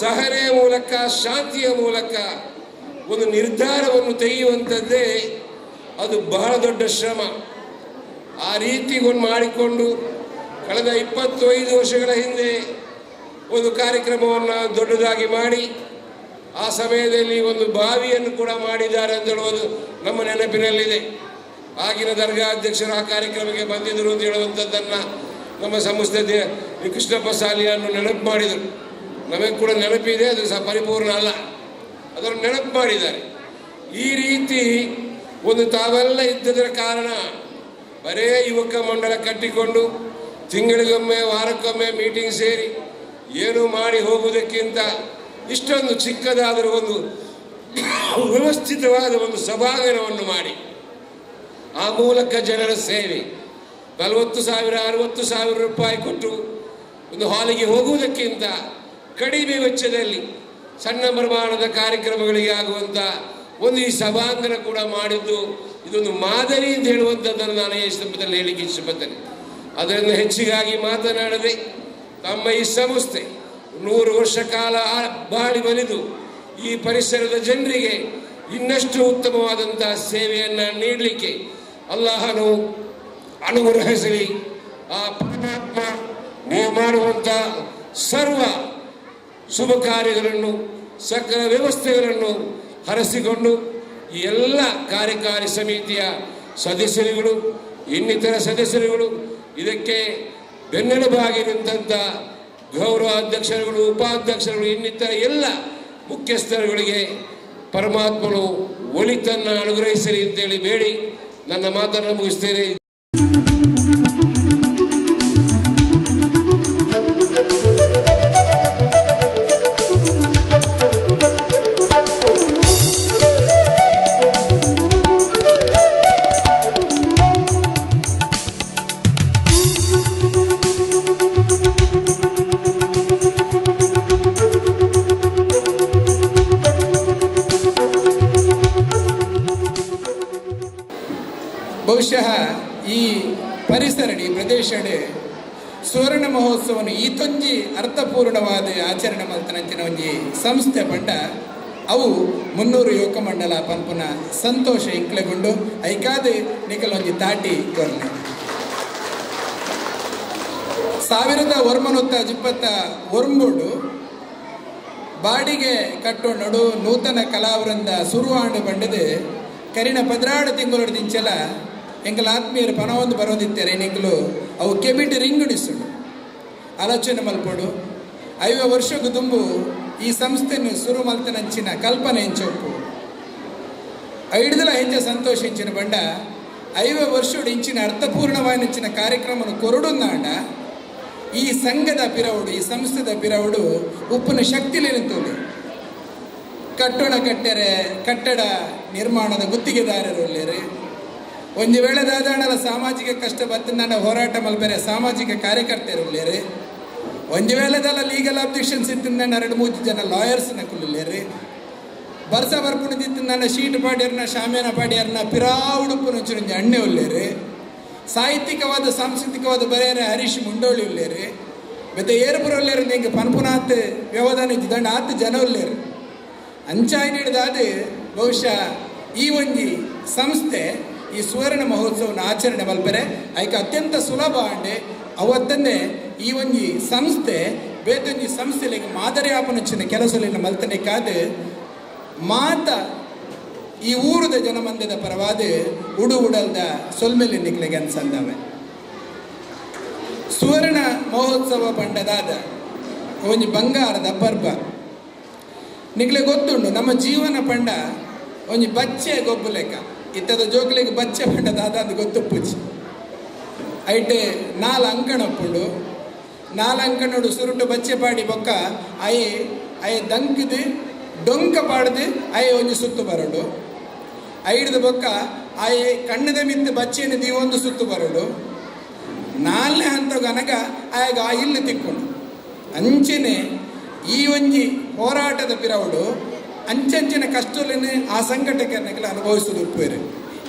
ಸಹನೆಯ ಮೂಲಕ, ಶಾಂತಿಯ ಮೂಲಕ ಒಂದು ನಿರ್ಧಾರವನ್ನು ತೆಗೆಯುವಂಥದ್ದೇ ಅದು ಬಹಳ ದೊಡ್ಡ ಶ್ರಮ. ಆ ರೀತಿಗೊಂಡು ಮಾಡಿಕೊಂಡು ಕಳೆದ 25 ವರ್ಷಗಳ ಹಿಂದೆ ಒಂದು ಕಾರ್ಯಕ್ರಮವನ್ನು ದೊಡ್ಡದಾಗಿ ಮಾಡಿ ಆ ಸಮಯದಲ್ಲಿ ಒಂದು ಬಾವಿಯನ್ನು ಕೂಡ ಮಾಡಿದ್ದಾರೆ ಅಂತ ಹೇಳುವುದು ನಮ್ಮ ನೆನಪಿನಲ್ಲಿದೆ. ಆಗಿನ ದರ್ಗಾ ಅಧ್ಯಕ್ಷರು ಆ ಕಾರ್ಯಕ್ರಮಕ್ಕೆ ಬಂದಿದ್ದರು ಅಂತ ಹೇಳುವಂಥದ್ದನ್ನು ನಮ್ಮ ಸಂಸ್ಥೆ ಕೃಷ್ಣಪ್ಪ ಸಾಲಿಯನ್ನು ನೆನಪು ಮಾಡಿದರು. ನಮಗೆ ಕೂಡ ನೆನಪಿದೆ, ಅದು ಸಹ ಪರಿಪೂರ್ಣ ಅಲ್ಲ, ಅದನ್ನು ನೆನಪು ಮಾಡಿದ್ದಾರೆ. ಈ ರೀತಿ ಒಂದು ತಾವೆಲ್ಲ ಇದ್ದದರ ಕಾರಣ ಬರೇ ಯುವಕ ಮಂಡಳ ಕಟ್ಟಿಕೊಂಡು ತಿಂಗಳಿಗೊಮ್ಮೆ ವಾರಕ್ಕೊಮ್ಮೆ ಮೀಟಿಂಗ್ ಸೇರಿ ಏನು ಮಾಡಿ ಹೋಗುವುದಕ್ಕಿಂತ ಇಷ್ಟೊಂದು ಚಿಕ್ಕದಾದರೂ ಒಂದು ವ್ಯವಸ್ಥಿತವಾದ ಒಂದು ಸಭಾಂಗಣವನ್ನು ಮಾಡಿ ಆ ಮೂಲಕ ಜನರ ಸೇವೆ 40,000 60,000 ರೂಪಾಯಿ ಕೊಟ್ಟು ಒಂದು ಹಾಲಿಗೆ ಹೋಗುವುದಕ್ಕಿಂತ ಕಡಿಮೆ ವೆಚ್ಚದಲ್ಲಿ ಸಣ್ಣ ಪ್ರಮಾಣದ ಕಾರ್ಯಕ್ರಮಗಳಿಗೆ ಆಗುವಂಥ ಒಂದು ಈ ಸಭಾಂಗಣ ಕೂಡ ಮಾಡಿದ್ದು ಇದೊಂದು ಮಾದರಿ ಅಂತ ಹೇಳುವಂಥದ್ದನ್ನು ನಾನು ಈ ಸಂದರ್ಭದಲ್ಲಿ ಹೇಳಲಿಕ್ಕೆ ಇಷ್ಟಪಡ್ತೇನೆ. ಅದರಿಂದ ಹೆಚ್ಚಿಗಾಗಿ ಮಾತನಾಡದೆ ತಮ್ಮ ಈ ಸಂಸ್ಥೆ 100 ವರ್ಷ ಕಾಲ ಬಾಳಿ ಬಲಿದು ಈ ಪರಿಸರದ ಜನರಿಗೆ ಇನ್ನಷ್ಟು ಉತ್ತಮವಾದಂಥ ಸೇವೆಯನ್ನು ನೀಡಲಿಕ್ಕೆ ಅಲ್ಲಾಹನು ಅನುಗ್ರಹಿಸಲಿ. ಆ ಪರಮಾತ್ಮ ನೀವು ಮಾಡುವಂಥ ಸರ್ವ ಶುಭ ಕಾರ್ಯಗಳನ್ನು, ಸಕಲ ವ್ಯವಸ್ಥೆಗಳನ್ನು ಹರಸಿಕೊಂಡು ಈ ಎಲ್ಲ ಕಾರ್ಯಕಾರಿ ಸಮಿತಿಯ ಸದಸ್ಯರುಗಳು, ಇನ್ನಿತರ ಸದಸ್ಯರುಗಳು, ಇದಕ್ಕೆ ಬೆನ್ನೆಲುಬಾಗಿ ನಿಂತಹ ಗೌರವ ಅಧ್ಯಕ್ಷರುಗಳು, ಉಪಾಧ್ಯಕ್ಷರುಗಳು, ಇನ್ನಿತರ ಎಲ್ಲ ಮುಖ್ಯಸ್ಥರುಗಳಿಗೆ ಪರಮಾತ್ಮನು ಒಳಿತನ್ನು ಅನುಗ್ರಹಿಸಲಿ ಅಂತೇಳಿ ಬೇಡಿ ನನ್ನ ಮಾತನ್ನು ಮುಗಿಸ್ತೇನೆ. ಬಹುಶಃ ಈ ಪರಿಸರಡಿ ಪ್ರದೇಶಡೆ ಸುವರ್ಣ ಮಹೋತ್ಸವನು ಈತೊಂಜಿ ಅರ್ಥಪೂರ್ಣವಾದ ಆಚರಣೆ ಮಲ್ತನಂಚಿನ ಒಂಜಿ ಸಂಸ್ಥೆ ಪಂಡ ಅವು 300 ಯುವಕ ಮಂಡಲ ಪನ್ಪುನ ಸಂತೋಷ ಇಂಕ್ಲೆಗೊಂಡು ಐಕಾದೆ ನಿಕಲೊಂಜಿ ತಾಟಿ ಕೊರ್ಲೆ. 1929 ಬಾಡಿಗೆ ಕಟ್ಟೊಂಡು ನೂತನ ಕಲಾವೃಂದ ಸುರುವಾಂಡು ಬಂಡದು ಕರಿನ 12 ತಿಂಗಳು ದಿಂಚಲ ಎಂಕಲ ಆತ್ಮೀಯರು ಪಣವೊಂದು ಬರೋದಿತ್ತಾರೆ ಎಂಕಲು ಅವು ಕೆಬಿಟ್ ರಿಂಗುಣಿಸುಡು ಆಲೋಚನೆ ಮಲ್ಪಡು 50 ವರ್ಷಕ್ಕೂ ತುಂಬು ಈ ಸಂಸ್ಥೆಯನ್ನು ಸುರು ಮಲ್ತನಂಚಿನ ಕಲ್ಪನೆ ಇಂಚೊಪ್ಪು ಐಡ್ದಲ ಹೆಚ್ಚ ಸಂತೋಷ ಇಂಚಿನ ಬಂಡ 50 ವರ್ಷಡು ಇಂಚಿನ ಅರ್ಥಪೂರ್ಣವಾಯಿನಂಚಿನ ಕಾರ್ಯಕ್ರಮನು ಕೊರಡುಂದಾಂಡ ಈ ಸಂಘದ ಪಿರವುಡು ಈ ಸಂಸ್ಥೆದ ಪಿರವುಡು ಉಪ್ಪುನ ಶಕ್ತಿಲೇನು ಕಟ್ಟೋಣ ಕಟ್ಟೆರೆ ಕಟ್ಟಡ ನಿರ್ಮಾಣದ ಗುತ್ತಿಗೆದಾರರು ಉಲ್ಲೇರು ಒಂದು ವೇಳೆ ದಾದಾಣಲ ಸಾಮಾಜಿಕ ಕಷ್ಟ ಬತ್ತಿನ ಹೋರಾಟ ಮಲ್ಪೆರೆ ಸಾಮಾಜಿಕ ಕಾರ್ಯಕರ್ತರು ಉಲ್ಲೇರು ಒಂದು ವೇಳೆದಲ್ಲ ಲೀಗಲ್ ಅಬ್ಜೆಕ್ಷನ್ಸ್ ಇತ್ತಿಂದ 2-3 ಜನ ಲಾಯರ್ಸ್ನ ಕುಲ್ಲೇರು ಬರ್ಸ ಬರ್ಪುಣಿದ್ದಿತ್ತು ಶೀಟ್ ಪಾಡ್ಯರ್ನ ಶಾಮ್ಯಾನ ಪಾಡ್ಯರ್ನ ಪಿರಾ ಉಡುಪು ನುಂಚು ಅಣ್ಣೆ ಉಲ್ಲೇರು ಸಾಹಿತ್ಯಿಕವಾದ ಸಾಂಸ್ಕೃತಿಕವಾದ ಬರೆಯರೆ ಹರೀಶ್ ಮುಂಡೋಳಿ ಉಲ್ಲೇರು ಮತ್ತೆ ಏರುಪುರ ಉಲ್ಲೇರು ನಿಂಗೆ ಪನ್ಪುನಾತ್ ವ್ಯವಧಾನ ಇದ್ದಂಡ ಆತು ಜನ ಉಲ್ಲೇರು ಅಂಚಾಯಿ ನೀಡಿದಾದ ಬಹುಶಃ ಈ ಒಂಜಿ ಸಂಸ್ಥೆ ಈ ಸುವರ್ಣ ಮಹೋತ್ಸವನ ಆಚರಣೆ ಮಲ್ಪೆರೆ ಐಕ ಅತ್ಯಂತ ಸುಲಭ ಅಂಡೆ ಅವತ್ತನ್ನೇ ಈ ಒಂಜಿ ಸಂಸ್ಥೆ ಬೇತೊಂಜಿ ಸಂಸ್ಥೆಲಿಗೆ ಮಾದರಿ ಆಪನಂಚಿನ ಕೆಲಸಲಿನ ಮಲ್ತನೆಕ್ಕಾದ ಮಾತ ಈ ಊರದ ಜನಮಂದದ ಪರವಾದ ಉಡು ಉಡಲ್ದ ಸೊಲ್ಮೆಲಿ ನಿಕ್ಲೆಗೆ ಅನ್ಸಂದವೆ. ಸುವರ್ಣ ಮಹೋತ್ಸವ ಪಂಡದಾದ ಒಂಜಿ ಬಂಗಾರದ ಪರ್ಬ ನಿಕ್ಲೆ ಗೊತ್ತುಂಡು ನಮ್ಮ ಜೀವನ ಪಂಡ ಒಂಜಿ ಬಚ್ಚೆ ಗೊಬ್ಬು ಲೆಕ್ಕ ಇತ್ತದ ಜೋಕ್ಲೆಗೆ ಬಚ್ಚೆ ಪಂಡದಾದ ಅದು ಗೊತ್ತುಪ್ಪುಜಿ ಐಟೆ 4 ಅಂಕಣ ಉಪ್ಪುಂಡು 4 ಅಂಕಣೋಡು ಸುರುಟು ಬಚ್ಚೆ ಪಾಡಿ ಬೊಕ್ಕ ಅಯೆ ಅಯೆ ದಂಕದು ಡೊಂಕ ಪಾಡ್ದು ಅಯೆ ಒಂಜಿ ಸುತ್ತು ಬರೋಡು ಐಡ್ದು ಬೊಕ್ಕ ಆಯೆ ಕಣ್ಣದ ಮಿತ್ತು ಬಚ್ಚೆಯನ್ನು ದೀವೊಂದು ಸುತ್ತು ಬರೋಡು 4ನೇ ಹಂತ ಗನಗ ಆಯಾಗ ಆ ಇಲ್ಲು ತಿಕ್ಕೊಂಡು ಅಂಚನೆ ಈ ಒಂಜಿ ಹೋರಾಟದ ಪಿರವುಡು ಅಂಚಂಚಿನ ಕಷ್ಟಲನ್ನು ಆ ಸಂಕಟಕ್ಕೆ ಅನುಭವಿಸುವುದು ಉಪ್ಪೇರು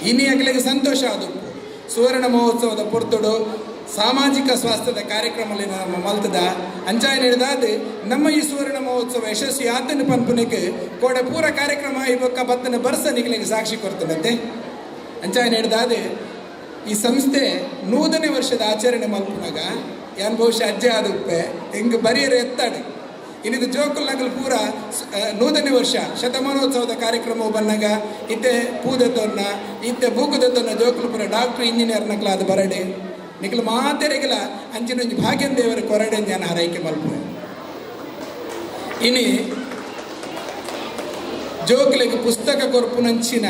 ಇನಿ ಅಗಲಿಗೆ ಸಂತೋಷ ಆದುಪ್ಪು. ಸುವರ್ಣ ಮಹೋತ್ಸವದ ಪೊರ್ತುಡು ಸಾಮಾಜಿಕ ಸ್ವಾಸ್ಥ್ಯದ ಕಾರ್ಯಕ್ರಮದಲ್ಲಿ ನಮ್ಮ ಮಲ್ತದ ಅಂಚಾಯ ನೀಡಿದಾದ ನಮ್ಮ ಈ ಸುವರ್ಣ ಮಹೋತ್ಸವ ಯಶಸ್ವಿ ಆತನ ಪನ್ಪುನಿಗೆ ಕೋಡೆ ಪೂರ ಕಾರ್ಯಕ್ರಮ ಈ ಬೊಕ್ಕ ಬತ್ತನ ಬರ್ಸ ನಿಗಲಿಗೆ ಸಾಕ್ಷಿ ಕೊಡ್ತನಂತೆ ಅಂಚಾಯ ನೀಡಿದಾದ ಈ ಸಂಸ್ಥೆ 100ನೇ ವರ್ಷದ ಆಚರಣೆ ಮಲ್ಪುನಾಗ ಯಾನ್ ಬಹುಶಃ ಅಜ್ಜೆ ಆದ ಉಪ್ಪೆ ಹಿಂಗೆ ಬರಿಯರು ಎತ್ತಾಡು ಇನ್ನಿದು ಜೋಕುಲ್ ನಗಲು ಪೂರ 100ನೇ ವರ್ಷ ಶತಮಾನೋತ್ಸವದ ಕಾರ್ಯಕ್ರಮವು ಬಂದಾಗ ಇತ್ತೆ ಪೂದೆತೊನ್ನ ಇತ್ತೆ ಬೂಕುದೆತ್ತೊನ್ನ ಜೋಕುಲು ಪೂರ ಡಾಕ್ಟ್ರ್ ಇಂಜಿನಿಯರ್ ನಕಲಾದ ಬರಡೆ ನಿಖಲು ಮಾತೆರೆಗಲ ಅಂಚಿನೊಂಜಿ ಭಾಗ್ಯಂ ದೇವರ ಕೊರಡೆ ಜ್ಞಾನ ಹಾರೈಕೆ ಮಲ್ಪು. ಇನಿ ಜೋಕ್ಲೆಗ್ ಪುಸ್ತಕ ಕೊರ್ಪುನಂಚಿನ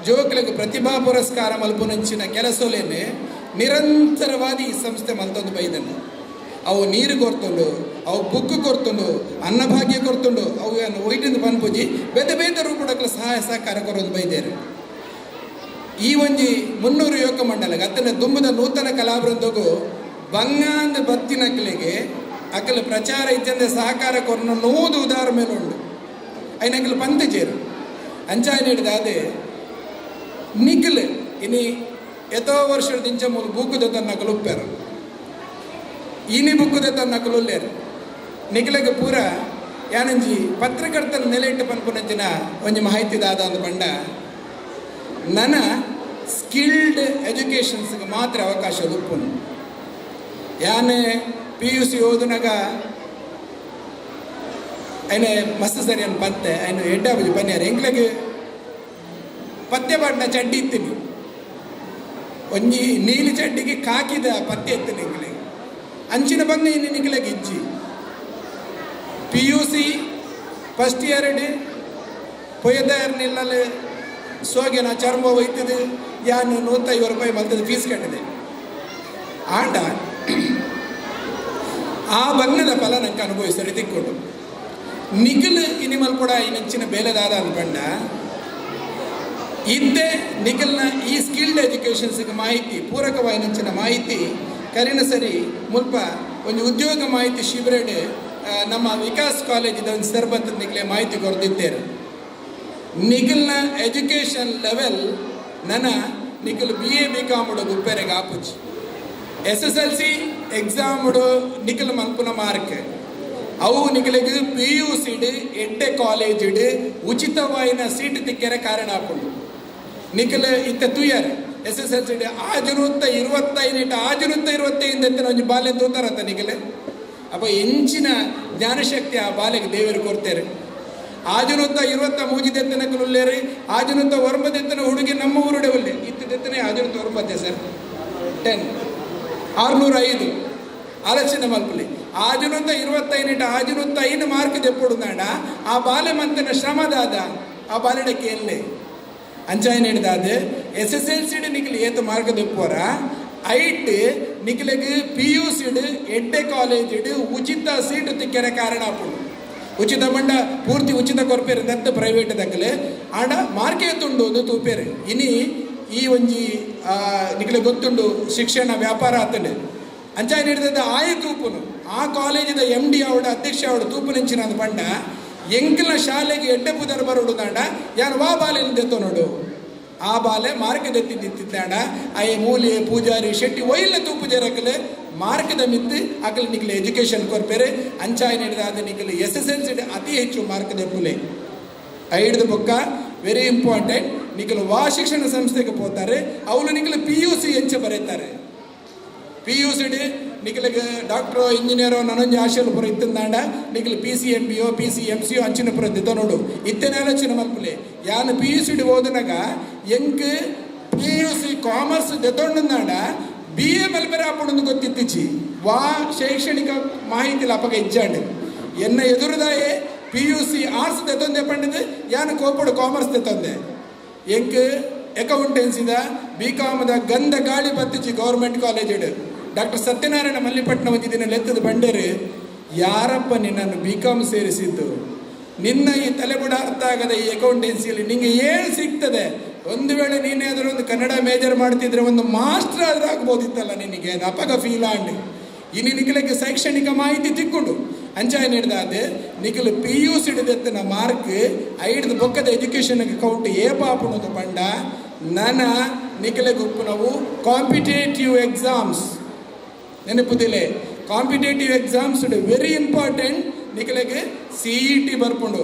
ಜೋಕ್ಲೆಗ್ ಪ್ರತಿಭಾ ಪುರಸ್ಕಾರ ಮಲ್ಪುನಂಚಿನ ಕೆಲಸಲೇನೆ ನಿರಂತರವಾದ ಈ ಸಂಸ್ಥೆ ಮಲ್ತೊಂದು ಬೈದನ್ನು ಅವು ನೀರು ಕೊರ್ತುಂಡು ಅವು ಬುಕ್ ಕೊರ್ತುಂಡು ಅನ್ನಭಾಗ್ಯ ಕೊರ್ತುಂಡು ಅವು ಏನು ಒಯ್ಟಿಂದ ಪನ್ಪುಜಿ ಬೇತೆ ಬೇತೆ ರೂಪಡಕ್ಲ ಸಹಾಯ ಸಹಕಾರ ಕೊರೊಂದು ಬೈದೇರು. ಈ ಒಂಜಿ 300 ಯುವಕ ಮಂಡಲ ಅತ್ತನ ದುಂಬದ ನೂತನ ಕಲಾವೃಂದಗು ಬಂಗಾಂದ ಬತ್ತಿನಕ್ಲೆಗೆ ಅಕಲ ಪ್ರಚಾರ ಇದ್ದಂದೆ ಸಹಕಾರ ಕೊರ್ನ ನೂದು ಉದಾರ ಮೇಲೆ ಉಂಡು ಐನಕಲು ಪಂತ ಚೇರು ಅಂಚಾಯ ನೀಡಿದಾದೆ ನಿಖಲ್ ಇನಿ ಎತೋ ವರ್ಷದ ದಿಂಚ ಮೂಲ ಬೂಕುದ ತನ್ನ ಉಪ್ಪಾರು ಇನಿ ಬುಕ್ಕುದ ತನ್ನ ಉಲ್ಲೇರು ನಿಖಲಗೆ ಪೂರ ಯಾನಂಜಿ ಪತ್ರಕರ್ತನ ನೆಲೆ ಇಟ್ಟು ಪನ್ಪುನಂಚಿನ ಒಂಜಿ ಮಾಹಿತಿ ದಾದ ಅಂದ್ ಬಂಡ ನನ್ನ ಸ್ಕಿಲ್ಡ್ ಎಜುಕೇಷನ್ಸ್ಗೆ ಮಾತ್ರ ಅವಕಾಶ ಉಪ್ಪುನು. ಯಾನೆ PUC ಓದುನಾಗ ಐನೆ ಮಸ್ತ್ ಸರಿಯನ್ನು ಪತ್ತೆ ಐನು ಎಡ್ಡಾಬುಜಿ ಬನ್ನಿಯಾರ ಎಂಕ್ಲೆಗೆ ಪತ್ತೆ ಪಾಟ್ನ ಚಡ್ಡಿ ಇತ್ತೀನಿ ಒಂಜಿ ನೀಲಿ ಚಡ್ಡಿಗೆ ಕಾಕಿದ ಪತ್ತೆ ಎತ್ತಿನ ಎಂಕ್ಲೆಗೆ ಅಂಚಿನ ಬಂಗ ಇನ್ನು ನಿಕ್ಲೆಗೆ ಇಜ್ಜಿ PUC first year ಪೊಯ್ಯದಾಯರ್ ನಿಲ್ಲಲ್ಲಿ ಸೋಗೆನ ಚರ್ಮ ಒಯ್ತದೆ ಯಾನು 150 ರೂಪಾಯಿ ಮಲ್ತದೆ ಫೀಸ್ ಕಟ್ಟಿದೆ ಆಂಡ ಆ ಬಂಗದ ಫಲ ನಂಗೆ ಅನುಭವಿಸರಿ ತಿಕ್ಕೊಂಡು ನಿಖಲ್ ಇನಿಮಲ್ ಕೂಡ ಈ ನೆಂಚಿನ ಬೇಲೆದಾದ ಅನ್ಕೊಂಡ ಇದ್ದೇ ನಿಖಲ್ನ ಈ ಸ್ಕಿಲ್ಡ್ ಎಜುಕೇಷನ್ಸ್ಗೆ ಮಾಹಿತಿ ಪೂರಕವಾಗಿ ನೆಂಚಿನ ಮಾಹಿತಿ ಕರಿನ ಸರಿ ಮುಲ್ಪ ಒಂದು ಉದ್ಯೋಗ ಮಾಹಿತಿ ಶಿಬಿರಡೆ ನಮ್ಮ ವಿಕಾಸ್ ಕಾಲೇಜಿದ ಒಂದು ಸರ್ಬತ್ ನಿಖಲೆ ಮಾಹಿತಿ ಕೊರ್ದಿದ್ದೇನೆ. ನಿಖಲ್ನ ಎಜುಕೇಷನ್ ಲೆವೆಲ್ ನನ್ನ ನಿಖಲ್ BA BCom ಗುಪ್ಪೆರೆಗೆ ಆಪುಜಿ SSLC exam Nikhil ಮಲ್ಪುನ ಮಾರ್ಕ್ ಅವು ನಿಖಲಿಗೆ PUC ಎಡ್ಡೆ ಕಾಲೇಜ್ ಉಚಿತವಾಯಿನ ಸೀಟ್ ತಿಕ್ಕೆರೆ ಕಾರಣ ಆಪುಂಡು. ನಿಖಲ್ ಇತ್ತ ತುಯ್ಯಾರೆ SSLC 625 625 ಎತ್ತಿನ ಒಂಜಿ ಬಾಲೆ ತೂತಾರತ್ತ ನಿಖಲ್ ಅಪ್ಪ ಎಂಚಿನ ಜ್ಞಾನಶಕ್ತಿ ಆ ಬಾಲೆಗೆ ದೇವರು ಕೊಡ್ತಾರೆ. 623 ದೆತ್ತನ ಉಲ್ಲೇರಿ 609 ದೆತ್ತನ ಹುಡುಗಿ ನಮ್ಮ ಊರುಡೆ ಉಲ್ಲೆ ಇತ್ತು ದೆತ್ತನೆ 609 ಸರ್ 10 605 ಆಲೋಚನೆ ಮಲ್ಪುಲಿ ಆಜುನೂತ 25 ಆಜುನೂತ 5 ಮಾರ್ಕ್ ದೆಪ್ಪುಡುಂದಾಂಡ ಆ ಬಾಲೆ ಮಂತನ ಶ್ರಮದಾದ ಆ ಬಾಲೆಡ ಕೇನ್ಲೆ ಅಂಚಾಯ್ ನೀಡಿದಾದ ಎಸ್ ಎಸ್ ಎಲ್ ಸಿಡ್ ನಿಖಿಲ್ ಏತು ಮಾರ್ಕ್ ದೆಪ್ಪುವರ ಐಟ್ ನಿಖಿಲಗ್ ಪಿ ಯು ಸಿಡ್ ಎಡ್ಡೆ ಕಾಲೇಜ್ ಉಚಿತ ಸೀಟು ತಿಕ್ಕೆರೆ ಕಾರಣ ಆಪುಂಡು. ಉಚಿತ ಮಂಡ ಪೂರ್ತಿ ಉಚಿತ ಕೊರ್ಪೇರು ದತ್ತ ಪ್ರೈವೇಟ್ ದಕ್ಕಲೆ ಆಂಡ ಮಾರ್ಕ್ ಏತುಂಡು ಒಂದು ತೂಪೇರು. ಇನಿ ಈ ಒಂಜಿ ನಿಖಿಲ ಗೊತ್ತುಂಡು ಶಿಕ್ಷಣ ವ್ಯಾಪಾರ ಆತಂಡು ಅಂಚಾಯ್ ನೀಡಿದ ಆಯ ತೂಪುನು ಆ ಕಾಲೇಜಿದ ಎಮ್ ಡಿ ಅವಡ ಅಧ್ಯಕ್ಷ ಅವಡ ತೂಪು ನೆಂಚಿನ ಪಂಡ ಎಂಕಲ್ನ ಶಾಲೆಗೆ ಎಡ್ಡೆ ಪುದರ್ ಬರೋಡು ದಾಂಡ ಯಾರು ವಾ ಬಾಲೆಯನ್ನು ದೆತ್ತೋ ನೋಡು ಆ ಬಾಲೆ ಮಾರ್ಕ್ ದೆತ್ತಿದ್ದಿತ್ತಾಂಡ ಅಯ್ಯ ಮೂಲೆ ಪೂಜಾರಿ ಶೆಟ್ಟಿ ಒಯ್ಲ ತೂಪು ಜರಕಲೆ ಮಾರ್ಕದ ಮಿತ್ತು ಅಕಲ್ ನಿಖಿಲ ಎಜುಕೇಷನ್ ಕೊರ್ಪೇರೆ. ಅಂಚಾಯ್ ನೀಡಿದ ಅದು ನಿಖಿಲ ಎಸ್ ಎಸ್ ಎಲ್ ಸಿ ಅತಿ ಹೆಚ್ಚು ಮಾರ್ಕ್ ದೆಪ್ಪುಲೆ ಐಡ್ದು ಬೊಕ್ಕ ವೆರಿ ಇಂಪಾರ್ಟೆಂಟ್ ನಿಖಿಲ ವಾ ಶಿಕ್ಷಣ ಸಂಸ್ಥೆಗೆ ಪೋತಾರೆ ಅವಳು ನಿಖಿಲ ಪಿ ಯು ಸಿ ಎಂಚ ಬರೀತಾರೆ. ಪಿ ಯು ಸಿ ಡಿ ನಿಖಿಲಗೆ ಡಾಕ್ಟ್ರೋ ಇಂಜಿನಿಯರೋ ನನೊಂಜಿ ಆಶೆಲು ಪುರ ಇತ್ತಂದಾಂಡ ನಿಖಿಲ್ ಪಿ ಸಿ ಎಂ ಬಿಯೋ ಪಿ ಸಿ ಎಂ ಸಿಯೋ ಅಂಚಿನ ಪುರ ದಿದ್ದ ನೋಡು ಇತ್ತನೇ ಆಲೋಚನೆ ಮಲ್ಪುಲೆ ಯಾನು ಪಿ ಯು ಸಿ ಡಿ ಓದನಾಗ ಎಂಕ್ ಪಿ ಯು ಸಿ ಕಾಮರ್ಸ್ ದೆತ್ತೊಂಡಂದಾಂಡ ಬಿ ಎ ಮಲ್ಪೆರೆ ಆಪುಂಡು ಗೊತ್ತಿತ್ತಿಚ್ಚಿ ವಾ ಶೈಕ್ಷಣಿಕ ಮಾಹಿತಿ ಅಪಗ ಇಜ್ಜಾಂಡ್ ಎನ್ನ ಎದುರುದಾಯೆ ಪಿ ಯು ಸಿ ಆರ್ಟ್ಸ್ ದೆತ್ತೊಂದೆ ಪಂಡದು ಯಾನು ಕೋಪಡು ಕಾಮರ್ಸ್ ದೆತ್ತೊಂದೆ ಎಂಕ್ ಅಕೌಂಟೆನ್ಸಿದ ಬಿ ಕಾಮದ ಗಂಧ ಗಾಳಿ ಬತ್ತಿಚ್ಚಿ government college doctor Satyanarayana Mallipattana ಒಂದು ದಿನ ಲೆತ್ತದ ಬಂಡೇರು ಯಾರಪ್ಪ ನಿನ್ನನ್ನು ಬಿ ಕಾಮ್ ಸೇರಿಸಿದ್ದು, ನಿನ್ನ ಈ ತಲೆಬುಡ ಅರ್ಥ ಆಗದ ಈ ಅಕೌಂಟೆನ್ಸಿಯಲ್ಲಿ ನಿಂಗೆ ಏನು ಸಿಗ್ತದೆ, ಒಂದು ವೇಳೆ ನೀನೇದರೂ ಒಂದು ಕನ್ನಡ ಮೇಜರ್ ಮಾಡ್ತಿದ್ರೆ ಒಂದು ಮಾಸ್ಟರ್ ಆದರೂ ಆಗ್ಬೋದಿತ್ತಲ್ಲ ನಿನಗೆ ಅಪಗ ಫೀಲ್ ಆಂಡ್ ಇನ್ನು ನಿಖಲಕ್ಕೆ ಶೈಕ್ಷಣಿಕ ಮಾಹಿತಿ ತಿಕ್ಕೊಂಡು ಅಂಚಾಯ್ ನೀಡ್ದಾದೆ ನಿಖಲು ಪಿ ಯು ಸಿ ಹಿಡಿದೆತ್ತಿನ ಮಾರ್ಕ್ ಐಡ್ದು ಬೊಕ್ಕದ ಎಜುಕೇಷನ್ ಕೌಂಟ್ ಏ ಪಾಪುಣದು ಪಂಡ ನನ ನಿಖಲಗೆ ಉಪ್ಪುನವು ಕಾಂಪಿಟೇಟಿವ್ ಎಕ್ಸಾಮ್ಸ್ ನೆನಪುದಿಲೆ ಕಾಂಪಿಟೇಟಿವ್ ಎಕ್ಸಾಮ್ಸ್ ವೆರಿ ಇಂಪಾರ್ಟೆಂಟ್ ನಿಖಲಗೆ ಸಿ ಇ ಟಿ ಬರ್ಪುಂಡು.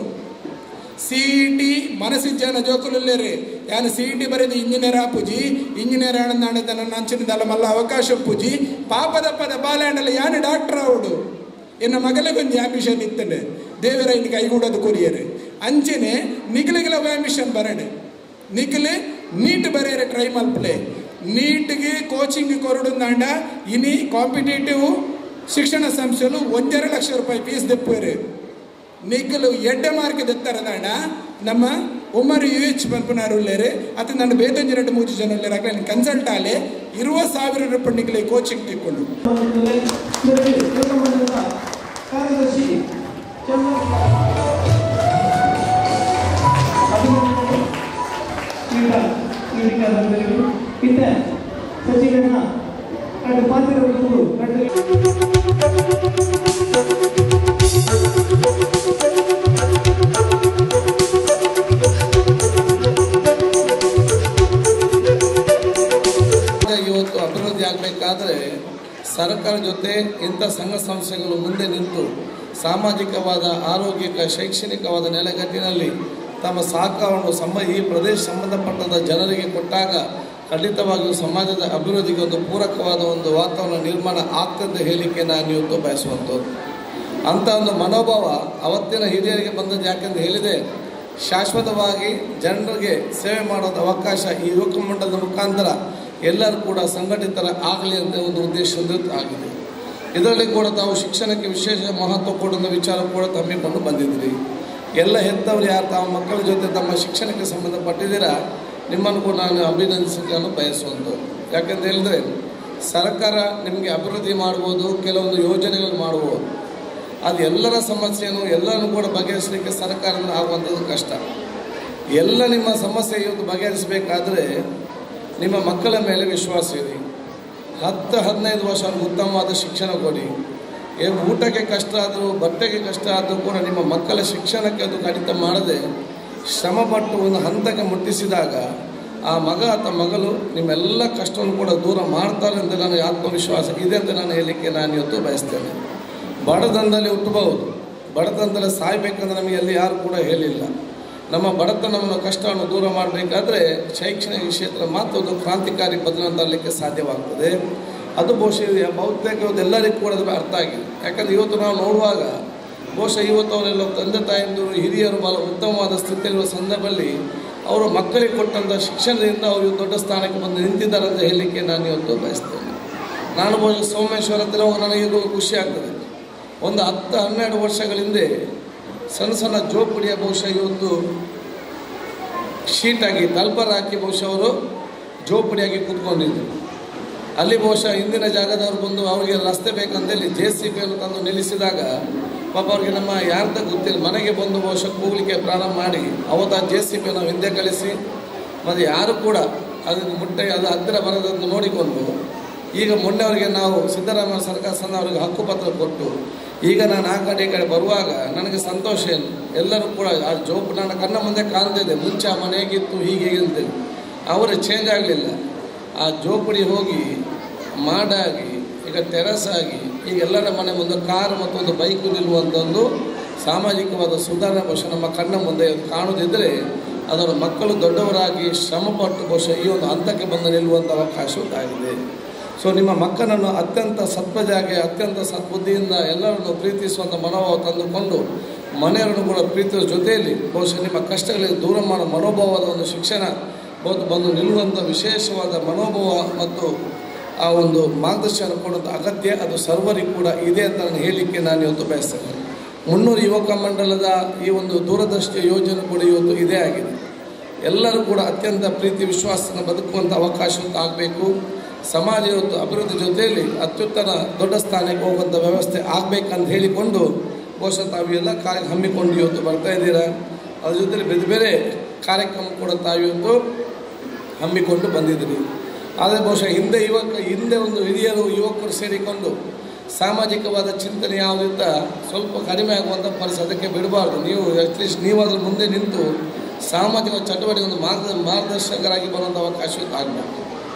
ಸಿ ಇ ಟಿ ಮನಸ್ಸಿಜ್ಜಾನ ಜೋಕುಲುಲ್ಲೇರಿ ಯಾನು ಸಿ ಇ ಟಿ ಬರೆದು ಇಂಜಿನಿಯರ್ ಆಪುಜಿ ಇಂಜಿನಿಯರ್ ಆನಂದಾಂಡ ನನ್ನ ಅಂಚಿನ ಮಲ್ಲ ಅವಕಾಶ ಪೂಜಿ ಪಾಪದ ಪದ ಬಾಲ್ಯಾಂಡಲ್ಲ ಯಾನು ಡಾಕ್ಟರ್ ಆವಡು ಎನ್ನ ಮಗಲಿಗೊಂಜಿ ಆಂಬಿಷನ್ ಇತ್ತಂಡೆ ದೇವರ ಇನ್ನು ಕೈಗೂಡೋದು ಕೊರಿಯರು ಅಂಚೆನೆ ನಿಖಲಿಗೆಲ್ಲ ಆಂಬಿಷನ್ ಬರಡೆ ನಿಖಲೆ ನೀಟ್ ಬರೆಯರೆ ಟ್ರೈ ಮಲ್ಪಲೆ ನೀಟ್ಗೆ ಕೋಚಿಂಗ್ ಕೊರಡುಂದಾಂಡ ಇನಿ ಕಾಂಪಿಟೇಟಿವ್ ಶಿಕ್ಷಣ ಸಂಸ್ಥೆಲು 1.5 ಲಕ್ಷ ರೂಪಾಯಿ ಫೀಸ್ ದೆಪ್ಪುವರು ನಿಖಲು ಎಡ್ಡೆ ಮಾರ್ಕ್ ದೆತ್ತರದಾಂಡ ನಮ್ಮ ಉಮರ್ ಯು ಎಚ್ ಪನ್ಪುನಾರು ಉಳ್ಳೇರು ಅತ ನನ್ನ ಬೇತೊಂಜಿ 2-3 ಜನ ಉಳ್ಳೇರು ಅಕ್ಲೆ ಕನ್ಸಲ್ಟ್ ಆಲೆ 20,000 ರೂಪಾಯಿ ನಿಖಲೆ ಕೋಚಿಂಗ್ ತಿಕ್ಕೊಂಡು. ಕಾರ್ಯದರ್ಶಿ ಸಚಿವರನ್ನ ಎರಡು ಪಾತ್ರಗಳು ಇವತ್ತು ಅಭಿವೃದ್ಧಿ ಆಗಬೇಕಾದ್ರೆ ಸರ್ಕಾರ ಜೊತೆ ಇಂಥ ಸಂಘ ಸಂಸ್ಥೆಗಳು ಮುಂದೆ ನಿಂತು ಸಾಮಾಜಿಕವಾದ ಆರೋಗ್ಯಕ ಶೈಕ್ಷಣಿಕವಾದ ನೆಲೆಗಟ್ಟಿನಲ್ಲಿ ತಮ್ಮ ಸಹಕಾರವನ್ನು ಈ ಪ್ರದೇಶ ಸಂಬಂಧಪಟ್ಟಂಥ ಜನರಿಗೆ ಕೊಟ್ಟಾಗ ಖಂಡಿತವಾಗಿಯೂ ಸಮಾಜದ ಅಭಿವೃದ್ಧಿಗೆ ಒಂದು ಪೂರಕವಾದ ಒಂದು ವಾತಾವರಣ ನಿರ್ಮಾಣ ಆಗ್ತದೆ ಹೇಳಿಕೆ ನಾನು ಇವತ್ತು ಬಯಸುವಂಥದ್ದು. ಅಂಥ ಒಂದು ಮನೋಭಾವ ಅವತ್ತಿನ ಹಿರಿಯರಿಗೆ ಬಂದದ್ದು ಯಾಕೆಂತ ಹೇಳಿದೆ, ಶಾಶ್ವತವಾಗಿ ಜನರಿಗೆ ಸೇವೆ ಮಾಡೋದು ಅವಕಾಶ ಈ ಯುವಕ ಮಂಡಲದ ಮುಖಾಂತರ ಎಲ್ಲರೂ ಕೂಡ ಸಂಘಟಿತರ ಆಗಲಿ ಅಂತ ಒಂದು ಉದ್ದೇಶದಿಂದ ಆಗಿದೆ. ಇದರಲ್ಲಿ ಕೂಡ ತಾವು ಶಿಕ್ಷಣಕ್ಕೆ ವಿಶೇಷ ಮಹತ್ವ ಕೊಡುವ ವಿಚಾರ ಕೂಡ ಹಮ್ಮಿಕೊಂಡು ಬಂದಿದ್ದೀರಿ. ಎಲ್ಲ ಹೆತ್ತವರು ಯಾರು ತಾವು ಮಕ್ಕಳ ಜೊತೆ ತಮ್ಮ ಶಿಕ್ಷಣಕ್ಕೆ ಸಂಬಂಧಪಟ್ಟಿದ್ದೀರಾ, ನಿಮ್ಮನ್ನು ಕೂಡ ನಾನು ಅಭಿನಂದಿಸಲಿಕ್ಕೆ ನಾನು ಬಯಸುವಂಥದ್ದು. ಯಾಕೆಂತ ಹೇಳಿದರೆ ಸರ್ಕಾರ ನಿಮಗೆ ಅಭಿವೃದ್ಧಿ ಮಾಡ್ಬೋದು, ಕೆಲವೊಂದು ಯೋಜನೆಗಳು ಮಾಡ್ಬೋದು, ಅದು ಎಲ್ಲರ ಸಮಸ್ಯೆಯನ್ನು ಎಲ್ಲರನ್ನು ಕೂಡ ಬಗೆಹರಿಸಲಿಕ್ಕೆ ಸರ್ಕಾರದಿಂದ ಆಗುವಂಥದ್ದು ಕಷ್ಟ. ಎಲ್ಲ ನಿಮ್ಮ ಸಮಸ್ಯೆ ಇವತ್ತು ಬಗೆಹರಿಸಬೇಕಾದ್ರೆ ನಿಮ್ಮ ಮಕ್ಕಳ ಮೇಲೆ ವಿಶ್ವಾಸ ಇರಿ. 10-15 ವರ್ಷ ಅವ್ರಿಗೆ ಉತ್ತಮವಾದ ಶಿಕ್ಷಣ ಕೊಡಿ. ಊಟಕ್ಕೆ ಕಷ್ಟ ಆದರೂ ಬಟ್ಟೆಗೆ ಕಷ್ಟ ಆದರೂ ಕೂಡ ನಿಮ್ಮ ಮಕ್ಕಳ ಶಿಕ್ಷಣಕ್ಕೆ ಅದು ಕಡಿತ ಮಾಡದೆ ಶ್ರಮಪಟ್ಟು ಒಂದು ಹಂತಕ್ಕೆ ಮುಟ್ಟಿಸಿದಾಗ ಆ ಮಗ ಅಥವಾ ಮಗಳು ನಿಮ್ಮೆಲ್ಲ ಕಷ್ಟವನ್ನು ಕೂಡ ದೂರ ಮಾಡ್ತಾರೆ ಅಂತ ನನಗೆ ಆತ್ಮವಿಶ್ವಾಸ ಇದೆ ಅಂತ ನಾನು ಹೇಳಲಿಕ್ಕೆ ನಾನು ಇವತ್ತು ಬಯಸ್ತೇನೆ. ಬಡತನದಲ್ಲಿ ಹುಟ್ಟಬಹುದು, ಬಡತನದಲ್ಲಿ ಸಾಯಬೇಕಂದ್ರೆ ನಮಗೆ ಅಲ್ಲಿ ಯಾರು ಕೂಡ ಹೇಳಿಲ್ಲ. ನಮ್ಮ ಬಡತನವನ್ನು ಕಷ್ಟವನ್ನು ದೂರ ಮಾಡಬೇಕಾದ್ರೆ ಶೈಕ್ಷಣಿಕ ಕ್ಷೇತ್ರ ಮಾತ್ರ ಒಂದು ಕ್ರಾಂತಿಕಾರಿ ಬದಲಾವಣೆ ತರಲಿಕ್ಕೆ ಸಾಧ್ಯವಾಗ್ತದೆ. ಅದು ಬಹುಶಃ ಬಹುತೇಕ ಇವತ್ತು ಎಲ್ಲರಿಗೂ ಕೂಡ ಅದು ಅರ್ಥ ಆಗಿದೆ. ಯಾಕಂದರೆ ಇವತ್ತು ನಾವು ನೋಡುವಾಗ ಬಹುಶಃ ಇವತ್ತು ಅವರೆಲ್ಲ ತಂದೆ ತಾಯಂದಿರು ಹಿರಿಯರು ಭಾಳ ಉತ್ತಮವಾದ ಸ್ಥಿತಿಯಲ್ಲಿರುವ ಸಂದರ್ಭದಲ್ಲಿ ಅವರು ಮಕ್ಕಳಿಗೆ ಕೊಟ್ಟಂಥ ಶಿಕ್ಷಣದಿಂದ ಅವರು ದೊಡ್ಡ ಸ್ಥಾನಕ್ಕೆ ಬಂದು ನಿಂತಿದ್ದಾರೆ ಅಂತ ಹೇಳಲಿಕ್ಕೆ ನಾನು ಇವತ್ತು ಬಯಸ್ತೇನೆ. ನಾನು ಬಹುಶಃ ಸೋಮೇಶ್ವರ ಹತ್ರ ನನಗೆ ಖುಷಿ ಆಗ್ತದೆ. ಒಂದು 10-12 ವರ್ಷಗಳ ಹಿಂದೆ ಸಣ್ಣ ಸಣ್ಣ ಜೋಪಡಿಯ ಬಹುಶಃ ಇವತ್ತು ಶೀಟಾಗಿ ತಲ್ಪರ್ ಹಾಕಿ ಬಹುಶಃ ಅವರು ಜೋಪಡಿಯಾಗಿ ಕೂತ್ಕೊಂಡಿದ್ದರು. ಅಲ್ಲಿ ಬಹುಶಃ ಹಿಂದಿನ ಜಾಗದವರು ಬಂದು ಅವರಿಗೆ ರಸ್ತೆ ಬೇಕಂತೇಳಿ JCB ತಂದು ನಿಲ್ಲಿಸಿದಾಗ ಪಾಪ ಅವ್ರಿಗೆ ನಮ್ಮ ಯಾರ್ದ ಗೊತ್ತಿಲ್ಲ, ಮನೆಗೆ ಬಂದು ಬಹುಶಃ ಕೂಗಲಿಕ್ಕೆ ಪ್ರಾರಂಭ ಮಾಡಿ ಅವತ್ತು ಆ JCB ನಾವು ಹಿಂದೆ ಕಳಿಸಿ ಮತ್ತು ಯಾರು ಕೂಡ ಅದಕ್ಕೆ ಮುಟ್ಟೆ ಅದು ಹತ್ತಿರ ಬರೋದನ್ನು ನೋಡಿಕೊಂಡು ಈಗ ಮೊನ್ನೆ ಅವರಿಗೆ ನಾವು ಸಿದ್ದರಾಮಯ್ಯ ಸರ್ಕಾರ ಸಣ್ಣ ಅವರಿಗೆ ಹಕ್ಕುಪತ್ರ ಕೊಟ್ಟು ಈಗ ನಾನು ಆ ಕಡೆ ಈ ಕಡೆ ಬರುವಾಗ ನನಗೆ ಸಂತೋಷ ಏನು, ಎಲ್ಲರೂ ಕೂಡ ಆ ಜೋಪು ನನ್ನ ಕಣ್ಣ ಮುಂದೆ ಕಾಣ್ತಿದೆ. ಮುಂಚೆ ಆ ಮನೆ ಹೇಗಿತ್ತು ಹೀಗೆ ಅಂತೇಳಿ ಅವರು ಚೇಂಜ್ ಆಗಲಿಲ್ಲ. ಆ ಜೋಪಡಿ ಹೋಗಿ ಮಾಡಾಗಿ ಈಗ ಟೆರಸ್ ಆಗಿ ಈಗ ಎಲ್ಲರ ಮನೆ ಮುಂದೆ ಕಾರು ಮತ್ತು ಒಂದು ಬೈಕು ನಿಲ್ಲುವಂಥ ಒಂದು ಸಾಮಾಜಿಕವಾದ ಸುಧಾರಣೆ ಬಹುಶಃ ನಮ್ಮ ಕಣ್ಣ ಮುಂದೆ ಕಾಣುತ್ತಿದ್ದರೆ ಅದರ ಮಕ್ಕಳು ದೊಡ್ಡವರಾಗಿ ಶ್ರಮಪಟ್ಟು ಬಹುಶಃ ಈ ಒಂದು ಹಂತಕ್ಕೆ ಬಂದು ನಿಲ್ಲುವಂಥ ಅವಕಾಶ ಉಂಟಾಗಿದೆ. ಸೊ ನಿಮ್ಮ ಮಕ್ಕಳನ್ನು ಅತ್ಯಂತ ಸತ್ವಜಾಗೆ ಅತ್ಯಂತ ಸದ್ಬುದ್ಧಿಯಿಂದ ಎಲ್ಲರನ್ನು ಪ್ರೀತಿಸುವಂಥ ಮನೋಭಾವ ತಂದುಕೊಂಡು ಮನೆಯವರನ್ನು ಕೂಡ ಪ್ರೀತಿಯ ಜೊತೆಯಲ್ಲಿ ಬಹುಶಃ ನಿಮ್ಮ ಕಷ್ಟಗಳಿಗೆ ದೂರ ಮಾಡೋ ಮನೋಭಾವದ ಒಂದು ಶಿಕ್ಷಣ ಬಂದು ನಿಲ್ಲುವಂಥ ವಿಶೇಷವಾದ ಮನೋಭಾವ ಮತ್ತು ಆ ಒಂದು ಮಾರ್ಗದರ್ಶನ ಕೊಡುವಂಥ ಅಗತ್ಯ ಅದು ಸರ್ವರಿಗೂ ಕೂಡ ಇದೆ ಅಂತ ನಾನು ಹೇಳಲಿಕ್ಕೆ ನಾನು ಇವತ್ತು ಬಯಸ್ತೇನೆ. 300 ಯುವಕ ಮಂಡಲದ ಈ ಒಂದು ದೂರದೃಷ್ಟಿಯ ಯೋಜನೆ ಕೂಡ ಇವತ್ತು ಇದೇ ಆಗಿದೆ. ಎಲ್ಲರೂ ಕೂಡ ಅತ್ಯಂತ ಪ್ರೀತಿ ವಿಶ್ವಾಸನ ಬದುಕುವಂಥ ಅವಕಾಶ ಆಗಬೇಕು. ಸಮಾಜ ಇವತ್ತು ಅಭಿವೃದ್ಧಿ ಜೊತೆಯಲ್ಲಿ ಅತ್ಯುತ್ತಮ ದೊಡ್ಡ ಸ್ಥಾನಕ್ಕೆ ಹೋಗುವಂಥ ವ್ಯವಸ್ಥೆ ಆಗಬೇಕಂತ ಹೇಳಿಕೊಂಡು ಬಹುಶಃ ತಾವೆಲ್ಲ ಕಾರ್ಯ ಹಮ್ಮಿಕೊಂಡು ಇವತ್ತು ಬರ್ತಾ ಇದ್ದೀರಾ. ಅದ್ರ ಜೊತೆಯಲ್ಲಿ ಬೇರೆ ಬೇರೆ ಕಾರ್ಯಕ್ರಮ ಕೂಡ ತಾವಿವತ್ತು ಹಮ್ಮಿಕೊಂಡು ಬಂದಿದ್ದೀರಿ. ಆದರೆ ಬಹುಶಃ ಹಿಂದೆ ಒಂದು ಹಿರಿಯರು ಯುವಕರು ಸೇರಿಕೊಂಡು ಸಾಮಾಜಿಕವಾದ ಚಿಂತನೆ ಯಾವುದಿತ್ತ ಸ್ವಲ್ಪ ಕಡಿಮೆ ಆಗುವಂಥ ಪರಿಸ್ಥಿತಿ, ಅದಕ್ಕೆ ಬಿಡಬಾರ್ದು. ನೀವು ಅಟ್ಲೀಸ್ಟ್ ನೀವಾದರೂ ಮುಂದೆ ನಿಂತು ಸಾಮಾಜಿಕ ಚಟುವಟಿಕೆ ಒಂದು ಮಾರ್ಗದರ್ಶಕರಾಗಿ ಬರುವಂಥ ಅವಕಾಶ ಆಗಬೇಕು.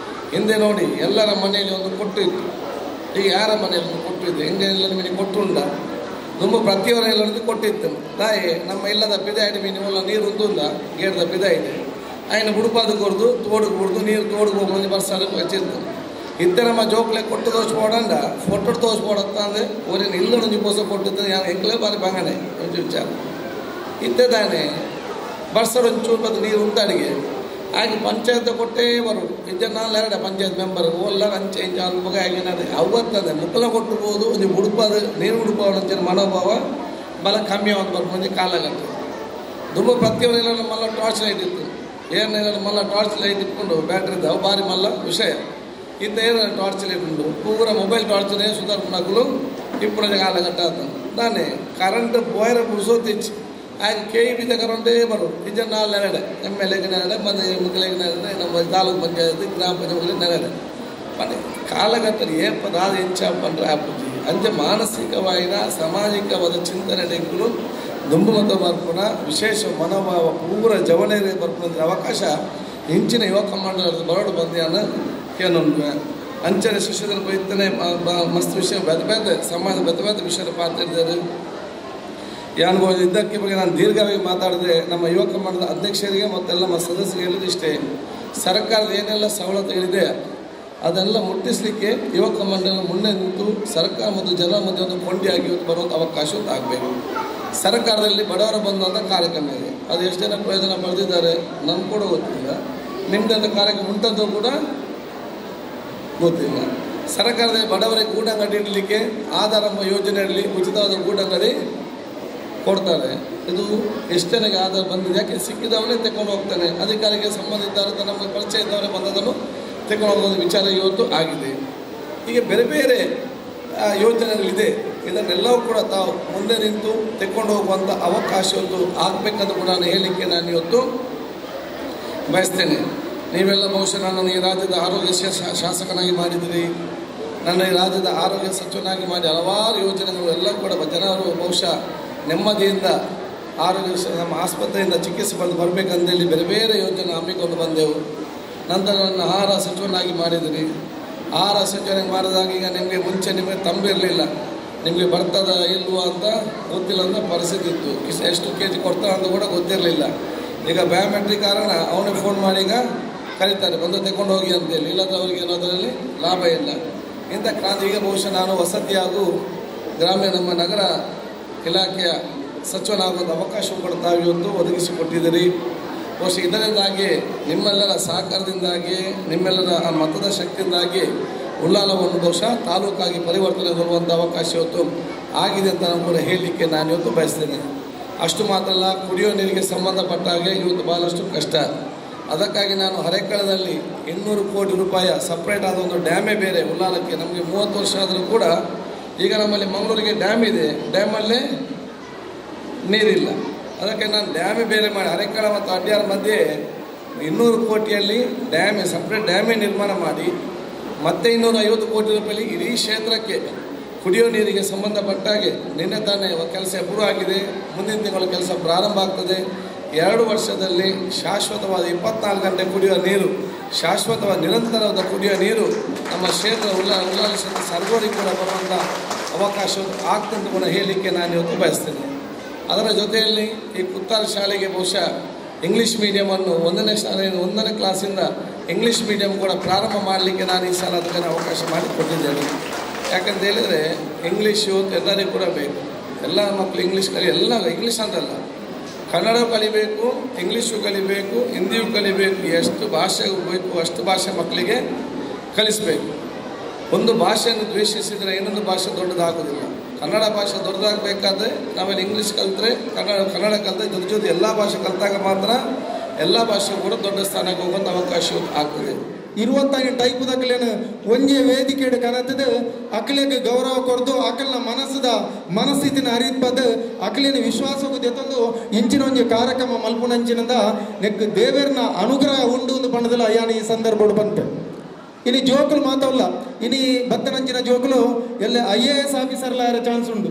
ಹಿಂದೆ ನೋಡಿ ಎಲ್ಲರ ಮನೆಯಲ್ಲಿ ಒಂದು ಕೊಟ್ಟು ಇತ್ತು, ಈಗ ಯಾರ ಮನೆಯಲ್ಲಿ ಒಂದು ಕೊಟ್ಟು ಇದೆ? ಹಿಂದೆ ಎಲ್ಲ ಮನೆ ಕೊಟ್ಟುಂಡ ತುಂಬ ಪ್ರತಿಯವರ ಎಲ್ಲರಿಗೂ ಕೊಟ್ಟಿತ್ತು. ತಾಯಿ ನಮ್ಮ ಇಲ್ಲದ ಪಿದಾಯಿಡು ಮೀನು ನೀರು ಉಂಟುಂದ ಗೇಡ್ದ ಪಿದಾಯಿದೆ ఆయన ಬುಡುಪಾದ ಕೊರ್ದು ತೋಡುಗೆ ಬಿಡ್ದು ನೀರು ತೋಡುಗೆ ಹೋಗಿ ಬರ್ಸಾರು ಹಚ್ಚಿತ್ತು. ಇತ್ತ ನಮ್ಮ ಜೋಕ್ಲೆ ಕೊಟ್ಟು ತೋಚ್ಬೋಡಂಡ ಫೋಟೋ ತೋಚ್ಬೋಡತ್ತ ಅಂದರೆ ಊರಿನ ಇಲ್ಲ ಪೋಸ ಕೊಟ್ಟಿದ್ದು ನಾನು ಎಂಕ್ಲೇ ಬಾರಿ ಬಂಗನೆ ಒಂಚು ವಿಚಾರ ಇತ್ತೆ ತಾನೆ ಬರ್ಸರು ಒಂಚೂರು ಮತ್ತು ನೀರು ಉಂಟು ಅಡಿಗೆ ಹಾಗೆ ಪಂಚಾಯತ್ ಕೊಟ್ಟೇ ಬರು ಇದ್ದ ನಾನು ಎರಡು ಪಂಚಾಯತ್ ಮೆಂಬರ್ ಓಲ್ಲ ಅಂಚೆ ಇಂಚ ಅನ್ಭೋಗ ಆಗಿನದೆ ಅವತ್ತದೆ ಮುಕ್ಕಲ ಕೊಟ್ಟುಬೋದು ಒಂದು ಉಡುಪಾದ ನೀರು ಉಡುಪಾವ ಮನೋಭಾವ ಬಲ ಕಮ್ಮಿ ಒಂದು ಬರ್ಕೊಂಡು ಕಾಲಗಟ್ಟೆ ದುಂಬ ಪ್ರತಿಯೊಂದೆಲ್ಲ ನಮ್ಮಲ್ಲ ಟಾರ್ಚ್ ಲೈಟ್ ಇತ್ತು. ಏನೇನು ಮಲ್ಲ ಟಾರ್ಚ್ ಲೈಟ್ ಇಟ್ಕೊಂಡು ಬ್ಯಾಟ್ರಿ ಇದ್ದಾವೆ ಭಾರಿ ಮಲ್ಲ ವಿಷಯ ಇಂಥ ಏನು ಟಾರ್ಚ್ ಲೈಟ್ ಉಂಟು ಪೂರ ಮೊಬೈಲ್ ಟಾರ್ಚ್ನೇ ಸುಧಾರಣಗಳು ఇప్పుడు ಕಾಲಘಟ್ಟ ಆತ ತಾನೇ ಕರೆಂಟ್ ಪೋಯರ ಪುರುಸೋತಿಚ್ಚು ಹಾಗೆ ಕೆ ಇ ಬಿದ ಕರೆಂಟೇ ಬರು ಇಜ್ಜ ನಾಲ್ ನೆರಡೆ ಎಮ್ ಎಲ್ ಎಗೆ ನೆರಡೆ ಮತ್ತು ಮುಕ್ಕಳಿಗೆ ನೆರಡೆ ನಮ್ಮ ತಾಲೂಕು ಪಂಚಾಯತ್ ಗ್ರಾಮ ಪಂಚಾಯತ್ ನೆರಡೆ ಪಂಡೆ ಕಾಲಘಟ್ಟ ಏಪದಾದ ಎಂಚ ಪಂಡ್ರೆ ಆಪುಜಿ ಅಂಚೆ ಮಾನಸಿಕವಾಯಿನ ಸಾಮಾಜಿಕವಾದ ಚಿಂತನೆ ಡೆಂಕುಲು ದುಂಬುಮತ ಬರ್ಪುಣ ವಿಶೇಷ ಮನೋಭಾವ ಪೂರ ಜವನೇರೆ ಬರ್ಪುಣ ಅವಕಾಶ ಇಂಚಿನ ಯುವಕ ಮಂಡಲದ ಬರೋಡು ಬಂದಿಯಾನ ಏನೊಂದು ಅಂಚನೆ ಶಿಷ್ಯರ ಬೈತನೆ ಮಸ್ತ್ ವಿಷಯ ಬೇರೆ ಬೇರೆ ಸಮಾಜ ಬೇರೆ ಬೇರೆ ವಿಷಯದ ಪಾತ್ರ ಇದ್ದಾರೆ. ಯಾನ್ಗೋ ಇದ್ದಕ್ಕೆ ಬಗ್ಗೆ ನಾನು ದೀರ್ಘವಾಗಿ ಮಾತಾಡಿದೆ. ನಮ್ಮ ಯುವಕ ಮಂಡಲದ ಅಧ್ಯಕ್ಷರಿಗೆ ಮತ್ತೆಲ್ಲ ನಮ್ಮ ಸದಸ್ಯರಿಗೆ ಹೇಳೋದು ಇಷ್ಟೇ, ಸರ್ಕಾರದ ಏನೆಲ್ಲ ಸವಲತ್ತುಗಳಿದೆ ಅದೆಲ್ಲ ಮುಟ್ಟಿಸಲಿಕ್ಕೆ ಯುವಕ ಮಂಡಲ ಮುಂದೆ ನಿಂತು ಸರ್ಕಾರ ಮತ್ತು ಜನರ ಮಧ್ಯೆ ಒಂದು ಕೊಂಡಿಯಾಗಿ ಬರುವಂಥ ಅವಕಾಶ ಆಗಬೇಕು. ಸರ್ಕಾರದಲ್ಲಿ ಬಡವರ ಬಂದಂಥ ಕಾರ್ಯಕ್ರಮ ಇದೆ, ಅದು ಎಷ್ಟು ಜನ ಪ್ರಯೋಜನ ಪಡೆದಿದ್ದಾರೆ ನಮ್ಗೆ ಕೂಡ ಗೊತ್ತಿಲ್ಲ, ನಿಮ್ಮದಂಥ ಕಾರ್ಯಕ್ರಮ ಉಂಟಂತೂ ಕೂಡ ಗೊತ್ತಿಲ್ಲ. ಸರ್ಕಾರದಲ್ಲಿ ಬಡವರಿಗೆ ಗೂಡಂಗಡಿ ಇಡಲಿಕ್ಕೆ ಆಧಾರ ಯೋಜನೆಯಲ್ಲಿ ಉಚಿತವಾದ ಗೂಡಂಗಡಿ ಕೊಡ್ತಾರೆ. ಇದು ಎಷ್ಟು ಜನಕ್ಕೆ ಆಧಾರ ಬಂದಿದೆ, ಯಾಕೆ ಸಿಕ್ಕಿದವನೇ ತಗೊಂಡು ಹೋಗ್ತಾನೆ, ಅಧಿಕಾರಿಗೆ ಸಂಬಂಧಿಸಿದವರು ನಮಗೆ ಪರಿಚಯ ಇದ್ದವರೇ ಬಂದದನ್ನು ತಗೊಂಡು ಹೋಗೋದು ವಿಚಾರ ಇವತ್ತು ಆಗಿದೆ. ಹೀಗೆ ಬೇರೆ ಬೇರೆ ಯೋಜನೆಗಳಿದೆ, ಇದನ್ನೆಲ್ಲವೂ ಕೂಡ ತಾವು ಮುಂದೆ ನಿಂತು ತೆಕ್ಕೊಂಡು ಹೋಗುವಂಥ ಅವಕಾಶ ಇವತ್ತು ಆಗಬೇಕಂತ ಕೂಡ ನಾನು ಹೇಳಲಿಕ್ಕೆ ನಾನು ಇವತ್ತು ಬಯಸ್ತೇನೆ. ನೀವೆಲ್ಲ ಬಹುಶಃ ನನ್ನನ್ನು ಈ ರಾಜ್ಯದ ಆರೋಗ್ಯ ಶಾಸಕನಾಗಿ ಮಾಡಿದಿರಿ, ನನ್ನ ಈ ರಾಜ್ಯದ ಆರೋಗ್ಯ ಸಚಿವನಾಗಿ ಮಾಡಿ ಹಲವಾರು ಯೋಜನೆಗಳು ಎಲ್ಲ ಕೂಡ ಜನರು ಬಹುಶಃ ನೆಮ್ಮದಿಯಿಂದ ಆರೋಗ್ಯ ನಮ್ಮ ಆಸ್ಪತ್ರೆಯಿಂದ ಚಿಕಿತ್ಸೆ ಪಡೆದು ಬರಬೇಕಂತೇಳಿ ಬೇರೆ ಬೇರೆ ಯೋಜನೆ ಹಮ್ಮಿಕೊಂಡು ಬಂದೆವು. ನಂತರ ನನ್ನ ಆಹಾರ ಸಚಿವನಾಗಿ ಮಾಡಿದಿರಿ. ಆಹಾರ ಸಚಿವನಾಗಿ ಮಾಡಿದಾಗ ಈಗ ನಿಮಗೆ ಮುಂಚೆ ನಿಮಗೆ ತಂಬಿರಲಿಲ್ಲ, ನಿಮಗೆ ಬರ್ತದ ಇಲ್ವೋ ಅಂತ ಗೊತ್ತಿಲ್ಲ ಅಂತ ಪರಿಸ್ಥಿತಿ ಇತ್ತು. ಎಷ್ಟು ಕೆ ಜಿ ಕೊಡ್ತಾರ ಅಂತ ಕೂಡ ಗೊತ್ತಿರಲಿಲ್ಲ. ಈಗ ಬಯೋಮೆಟ್ರಿಕ್ ಕಾರಣ ಅವನೇ ಫೋನ್ ಮಾಡಿ ಈಗ ಕರೀತಾರೆ, ಬಂದು ತಗೊಂಡು ಹೋಗಿ ಅಂತೇಳಿ, ಇಲ್ಲದ ಅವ್ರಿಗೆ ಏನೋದರಲ್ಲಿ ಲಾಭ ಇಲ್ಲ. ಇಂಥ ಕ್ರಾಂತಿ ಈಗ ಬಹುಶಃ ನಾನು ವಸತಿ ಹಾಗೂ ಗ್ರಾಮೀಣ ನಮ್ಮ ನಗರ ಇಲಾಖೆಯ ಸಚಿವನಾಗುವಂಥ ಅವಕಾಶ ಕೂಡ ತಾವು ಇವತ್ತು ಒದಗಿಸಿಕೊಟ್ಟಿದ್ದೀರಿ. ಬಹುಶಃ ಇದರಿಂದಾಗಿ ನಿಮ್ಮೆಲ್ಲರ ಸಹಕಾರದಿಂದಾಗಿ ನಿಮ್ಮೆಲ್ಲರ ಆ ಮತದ ಶಕ್ತಿಯಿಂದಾಗಿ ಉಳ್ಳಾಲವನ್ನು ಬಹುಶಃ ತಾಲೂಕಾಗಿ ಪರಿವರ್ತನೆಗೊಳ್ಳುವಂಥ ಅವಕಾಶ ಇವತ್ತು ಆಗಿದೆ ಅಂತ ನಾನು ಕೂಡ ಹೇಳಲಿಕ್ಕೆ ನಾನು ಇವತ್ತು ಬಯಸ್ತೇನೆ. ಅಷ್ಟು ಮಾತ್ರ ಅಲ್ಲ, ಕುಡಿಯೋ ನೀರಿಗೆ ಸಂಬಂಧಪಟ್ಟ ಹಾಗೆ ಇವತ್ತು ಭಾಳಷ್ಟು ಕಷ್ಟ. ಅದಕ್ಕಾಗಿ ನಾನು ಹರೇಕಳದಲ್ಲಿ 800 ಕೋಟಿ ರೂಪಾಯಿಯ ಸಪ್ರೇಟ್ ಆದ ಒಂದು ಡ್ಯಾಮೇ ಬೇರೆ ಉಲ್ಲಾಲಕ್ಕೆ. ನಮಗೆ 30 ವರ್ಷ ಆದರೂ ಕೂಡ ಈಗ ನಮ್ಮಲ್ಲಿ ಮಂಗಳೂರಿಗೆ ಡ್ಯಾಮ್ ಇದೆ, ಡ್ಯಾಮಲ್ಲೇ ನೀರಿಲ್ಲ. ಅದಕ್ಕೆ ನಾನು ಡ್ಯಾಮೇ ಬೇರೆ ಮಾಡಿ ಹರೇಕಳ ಮತ್ತು ಅಡ್ಯಾರ್ ಮಧ್ಯೆ 200 ಕೋಟಿಯಲ್ಲಿ ಡ್ಯಾಮೇ ಸಪ್ರೇಟ್ ಡ್ಯಾಮೇ ನಿರ್ಮಾಣ ಮಾಡಿ ಮತ್ತೆ 250 ಕೋಟಿ ರೂಪಾಯಲ್ಲಿ ಇಡೀ ಕ್ಷೇತ್ರಕ್ಕೆ ಕುಡಿಯೋ ನೀರಿಗೆ ಸಂಬಂಧಪಟ್ಟಾಗೆ ನಿನ್ನೆ ತಾನೇ ಕೆಲಸ ಅಪ್ರೂವ್ ಆಗಿದೆ. ಮುಂದಿನ ತಿಂಗಳು ಕೆಲಸ ಪ್ರಾರಂಭ ಆಗ್ತದೆ. 2 ವರ್ಷದಲ್ಲಿ ಶಾಶ್ವತವಾದ 24 ಗಂಟೆ ಕುಡಿಯುವ ನೀರು, ಶಾಶ್ವತವಾದ ನಿರಂತರವಾದ ಕುಡಿಯುವ ನೀರು ನಮ್ಮ ಕ್ಷೇತ್ರ ಉಲ್ಲಾಲ ಕ್ಷೇತ್ರ ಸರ್ಗೋರಿಗೆ ಕೂಡ ಬರುವಂಥ ಅವಕಾಶ ಆಗ್ತಂತ ಕೂಡ ಹೇಳಲಿಕ್ಕೆ ನಾನು ಇವತ್ತು ಬಯಸ್ತೇನೆ. ಅದರ ಜೊತೆಯಲ್ಲಿ ಈ ಕುತ್ತಾರ್ ಶಾಲೆಗೆ ಬಹುಶಃ ಇಂಗ್ಲೀಷ್ ಮೀಡಿಯಮನ್ನು ಒಂದನೇ ಶಾಲೆಯಿಂದ 1ನೇ ಕ್ಲಾಸಿಂದ ಇಂಗ್ಲೀಷ್ ಮೀಡಿಯಂ ಕೂಡ ಪ್ರಾರಂಭ ಮಾಡಲಿಕ್ಕೆ ನಾನು ಈ ಸಲ ಅದಕ್ಕೆ ಅವಕಾಶ ಮಾಡಿಕೊಟ್ಟಿದ್ದೇನೆ. ಯಾಕಂತ ಹೇಳಿದರೆ ಇಂಗ್ಲೀಷು ಎಲ್ಲರಿಗೂ ಕೂಡ ಬೇಕು. ಎಲ್ಲ ಮಕ್ಕಳು ಇಂಗ್ಲೀಷ್ ಕಲಿ, ಎಲ್ಲ ಇಂಗ್ಲೀಷ್ ಅಂತಲ್ಲ, ಕನ್ನಡ ಕಲಿಬೇಕು, ಇಂಗ್ಲೀಷು ಕಲಿಬೇಕು, ಹಿಂದಿಯೂ ಕಲಿಬೇಕು. ಎಷ್ಟು ಭಾಷೆ ಬೇಕು ಅಷ್ಟು ಭಾಷೆ ಮಕ್ಕಳಿಗೆ ಕಲಿಸಬೇಕು. ಒಂದು ಭಾಷೆಯನ್ನು ದ್ವೇಷಿಸಿದರೆ ಇನ್ನೊಂದು ಭಾಷೆ ದೊಡ್ಡದಾಗೋದಿಲ್ಲ. ಕನ್ನಡ ಭಾಷೆ ದೊಡ್ಡದಾಗಬೇಕಾದ್ರೆ ನಾವೆಲ್ಲ ಇಂಗ್ಲೀಷ್ ಕಲಿತ್ರೆ, ಕನ್ನಡ ಕಲಿತ್ರೆ, ಜೊತೆ ಜೊತೆ ಎಲ್ಲ ಭಾಷೆ ಕಲಿತಾಗ ಮಾತ್ರ ಎಲ್ಲ ಭಾಷೆ ಕೂಡ ದೊಡ್ಡ ಸ್ಥಾನಕ್ಕೆ ಹೋಗುವಂಥ ಅವಕಾಶ ಆಗ್ತದೆ. 25 ಟೈಪ್ ದಕ್ಕಲೇನು ಒಂಜೆ ವೇದಿಕೆ ಕನತದ ಅಕಲೆಗೆ ಗೌರವ ಕೊಡ್ದು ಅಕಲ್ನ ಮನಸ್ಸದ ಮನಸ್ಥಿತಿನ ಅರಿಪದ ಅಕಲಿನ ವಿಶ್ವಾಸಕ್ಕೂ ದೆತ್ತೊಂದು ಇಂಚಿನ ಒಂಜಿ ಕಾರ್ಯಕ್ರಮ ಮಲ್ಪುನಂಚಿನಿಂದ ನೆಕ್ ದೇವರನ ಅನುಗ್ರಹ ಉಂಡು ಒಂದು ಬಣ್ಣದಲ್ಲ ಅಯ್ಯಾನ ಈ ಸಂದರ್ಭ ಬಂತು. ಇನಿ ಜೋಕುಲು ಮಾತವಲ್ಲ, ಇನಿ ಬತ್ತನಂಚಿನ ಜೋಕುಲು ಎಲ್ಲ IAS ಆಫೀಸರ್ಲ ಯಾರ ಚಾನ್ಸ್ ಉಂಡು.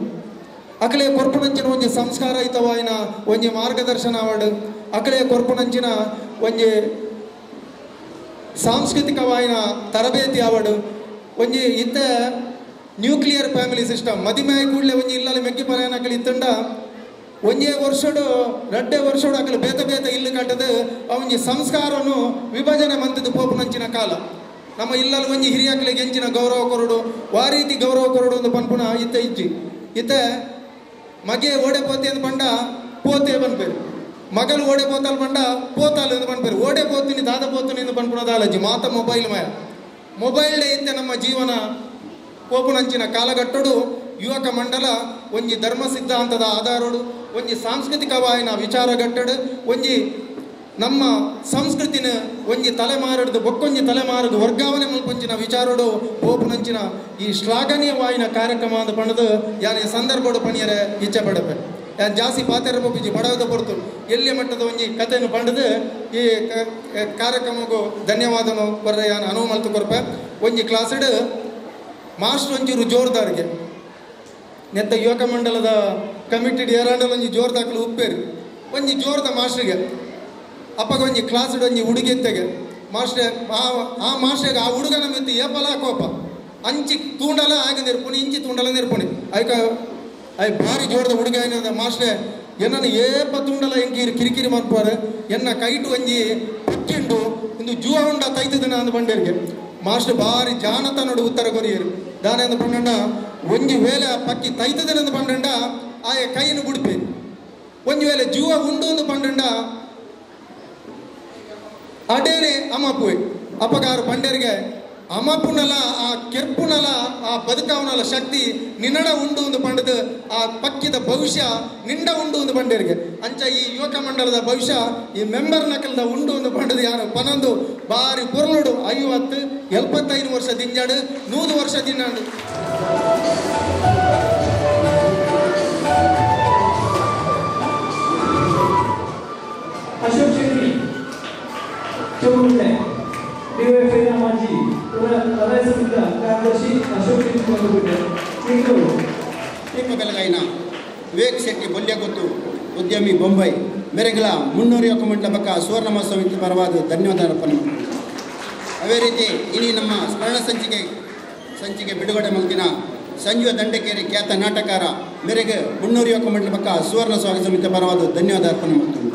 ಅಕಲೆ ಕೊರ್ಪುನಂಚಿನ ಒಂಜಿ ಸಂಸ್ಕಾರ ಐತವಾಯಿನ ಒಂಜಿ ಮಾರ್ಗದರ್ಶನ ಅವಾರ್ಡ್, ಅಕಲೆ ಕೊರ್ಪುನಂಚಿನ ಒಂಜಿ ಸಾಂಸ್ಕೃತಿಕವಾಯಿನ ತರಬೇತಿ ಅವಾರ್ಡ್, ಒಂಜಿ ಇತ್ತ ನ್ಯೂಕ್ಲಿಯರ್ ಫ್ಯಾಮಿಲಿ ಸಿಸ್ಟಮ್ ಮದಿಮೆ ಕೂಡಲೇ ಒಂಜಿ ಇಲ್ಲಲ್ಲಿ ಮೆಕ್ಕಿ ಪಲಾಯನ ಅಕಲಿ ಇತ್ತಂಡ ಒಂಜೇ ವರ್ಷಡು ರಡ್ಡೆ ವರ್ಷಡು ಅಕಲು ಬೇತ ಬೇತ ಇಲ್ಲು ಕಟ್ಟದು ಒಂಜಿ ಸಂಸ್ಕಾರನು ವಿಭಜನೆ ಮಂತದ್ದು ಪೋಪುನಂಚಿನ ಕಾಲ. ನಮ್ಮ ಇಲ್ಲಲ್ಲಿ ಒಂಜಿ ಹಿರಿಯಾಕಲಿಗೆ ಎಂಚಿನ ಗೌರವ ಕೊರಡು ವಾ ರೀತಿ ಗೌರವ ಕೊರಡು ಒಂದು ಪನ್ಪುನ ಇತ್ತ ಇಜ್ಜಿ. ಇತ್ತ ಮಗೆ ಓಡೆ ಪೋತೆ ಅಂತ ಪಂಡ ಪೋತೆ ಪನ್ಪೇರು, ಮಗಲು ಓಡೆ ಪೋತಾಲ್ ಪಂಡ ಪೋತಾಲು ಎಂದು ಪನ್ಪೇರು, ಓಡೆ ಪೋತೀನಿ ದಾದ ಪೋತೀನಿ ಎಂದು ಪನ್ಪುನ ದಾಲಜ್ಜಿ ಮಾತ ಮೊಬೈಲ್ ಮಯ ಮೊಬೈಲ್ ಇತ್ತೆ ನಮ್ಮ ಜೀವನ ಪೋಪುನಂಚಿನ ಕಾಲಘಟ್ಟಡು ಯುವಕ ಮಂಡಲ ಒಂಜಿ ಧರ್ಮ ಸಿದ್ಧಾಂತದ ಆಧಾರೋಡು ಒಂಜಿ ಸಾಂಸ್ಕೃತಿಕವಾಯಿನ ವಿಚಾರಘಟ್ಟಡು ಒಂಜಿ ನಮ್ಮ ಸಂಸ್ಕೃತಿನ ಒಂಜಿ ತಲೆಮಾರಡ್ದು ಬೊಕ್ಕೊಂಜಿ ತಲೆಮಾರದು ವರ್ಗಾವಣೆ ಮಲ್ಪಂಚಿನ ವಿಚಾರೋಡು ಪೋಪುನಂಚಿನ ಈ ಶ್ಲಾಘನೀಯವಾಯಿನ ಕಾರ್ಯಕ್ರಮ ಅಂತ ಪಣದು ಯಾನೆ ಸಂದರ್ಭಡು ಪಣಿಯರೆ ಇಚ್ಛೆ ಪಡಪೆ. ಯಾನ್ ಜಾಸ್ತಿ ಪಾತೆರ ಪೊಪಿಜಿ ಬಡವದ ಪೊರ್ತು ಎಲ್ಲಿಯ ಮಟ್ಟದ ಒಂಜಿ ಕಥೆಯನ್ನು ಪಂಡದು ಈ ಕಾರ್ಯಕ್ರಮಕ್ಕೂ ಧನ್ಯವಾದನು ಕೊರ್ರೆ ಯಾನ್ ಅನುವು ಮಲ್ತು ಕೊರ್ಪೆ. ಒಂಜಿ ಕ್ಲಾಸ್ಡ್ ಮಾಸ್ಟರ್ ಒಂಚೂರು ಜೋರ್ದಾರ್ಗೆ ನೆತ್ತ ಯುವಕ ಮಂಡಲದ ಕಮಿಟಿ ಏರಾಂಡಲ್ ಒಂಜಿ ಜೋರ್ದಾಕ್ಲು ಉಪ್ಪೇರು ಒಂಜಿ ಜೋರ್ದ ಮಾಸ್ಟ್ರಿಗೆ ಅಪ್ಪಗ ಒಂಜಿ ಕ್ಲಾಸ್ಡ್ ಒಂಜಿ ಹುಡುಗಿತ್ತೆಗೆ ಮಾಸ್ಟ್ರೆ ಆ ಮಾಸ್ಟ್ರಿಗೆ ಆ ಹುಡುಗನ ಮೆತ್ತು ಏಪಲ ಕೋಪ ಅಂಚಿ ತೂಂಡಲ ಆಗಿ ನಿರ್ಪುಣಿ ಇಂಚಿ ತೂಂಡಲ ನಿರ್ಪುಣಿ ಐಕ I ಭಾರಿ ಜೋರ್ದ ಹುಡುಗ ಏನ ಮಾಸ್ಟ್ರೆ ಎನ್ನನ್ನು ಏಪ ತೂಂಡಲ ಎಂಕೀರು ಕಿರಿಕಿರಿ ಮನ್ಪಾರು ಎನ್ನ ಕೈಟು ಒಂಜಿ ಪಕ್ಕಿಂಡು ಇಂದು ಜೂವ ಉಂಡ ತೈತದನ ಅಂದ್ ಬಂಡೇರಿಗೆ ಮಾಸ್ಟರ್ ಭಾರಿ ಜಾನತನೋಡು ಉತ್ತರ ಕೊರಿಯರು ದಾನೆ ಅಂದ್ ಪಂಡಂಡ ಒಂಜಿ ವೇಳೆ ಆ ಪಕ್ಕಿ ತೈತದನಂದು ಪಂಡಂಡ ಆಯ ಕೈಯನ್ನು ಬುಡ್ಪೆ ಒಂಜಿ ವೇಳೆ ಜೂವ ಉಂಡು ಅಂದು ಪಂಡಂಡ ಅಡೇನೆ ಅಮ್ಮಪ್ಪುವೆ ಅಪ್ಪಗಾರು ಪಂಡರಿಗೆ ಅಮ್ಮಪ್ಪುನಲ ಆ ಕೆರ್ಪುನಲ ಆ ಬದುಕವನಲ ಶಕ್ತಿ ನಿನ್ನಡ ಉಂಡು ಒಂದು ಪಂಡದು ಆ ಪಕ್ಕಿದ ಭವಿಷ್ಯ ನಿಂಡ ಉಂಡು ಒಂದು ಪಂಡರಿಗೆ ಅಂಚ ಈ ಯುವಕ ಮಂಡಲದ ಭವಿಷ್ಯ ಈ ಮೆಂಬರ್ ನಕಲದ ಉಂಡು ಒಂದು ಪಂಡದು ಯಾರು ಪನ್ನೊಂದು ಬಾರಿ ಪೊರ್ಲುಡು 50 75 ವರ್ಷ ದಿಂಜಾಡು 100 ವರ್ಷ ದಿನಾಡು. ಅಶೋಕ್ ಶೆಟ್ಟಿ ಚೌಗುಂಟೆ ಡಿವೈಎಫ್ಐನ ಮಾಜಿ ವಲಯ ಸಮಿತಿಯ ಕಾರ್ಯದರ್ಶಿ ಅಶೋಕ್ ಶೆಟ್ಟಿ ಚೌಗುಂಟೆ ಬೆಲಗಾಯಿನ ವಿವೇಕ್ ಶೆಟ್ಟಿ ಬೊಲ್ಯಗುತ್ತು ಉದ್ಯಮಿ ಬೊಂಬೈ ಮೆರೆಗಳ 300 ಯುವಕ ಮಂಡಲ ಬಕ್ಕ ಸುವರ್ಣ ಮಹೋತ್ಸವ ಪರವಾದ ಧನ್ಯವಾದ ಅರ್ಪಣೆ. ಅದೇ ರೀತಿ ಇನಿ ನಮ್ಮ ಸ್ಮರಣ ಸಂಚಿಕೆ ಬಿಡುಗಡೆ ಮಲ್ತಿನ ಸಂಜೀವ ದಂಡಕೇರಿ ಖ್ಯಾತ ನಾಟಕಾರ ಮೇರೆಗೆ 300 ಯುವಕ ಮಂಡಲ ಬಕ್ಕ ಸುವರ್ಣ ಸ್ವಾಗತ ಸಮಿತಿ ಪರವಾದ ಧನ್ಯವಾದ ಅರ್ಪಣೆ ಮಾಡ್ತೀನಿ.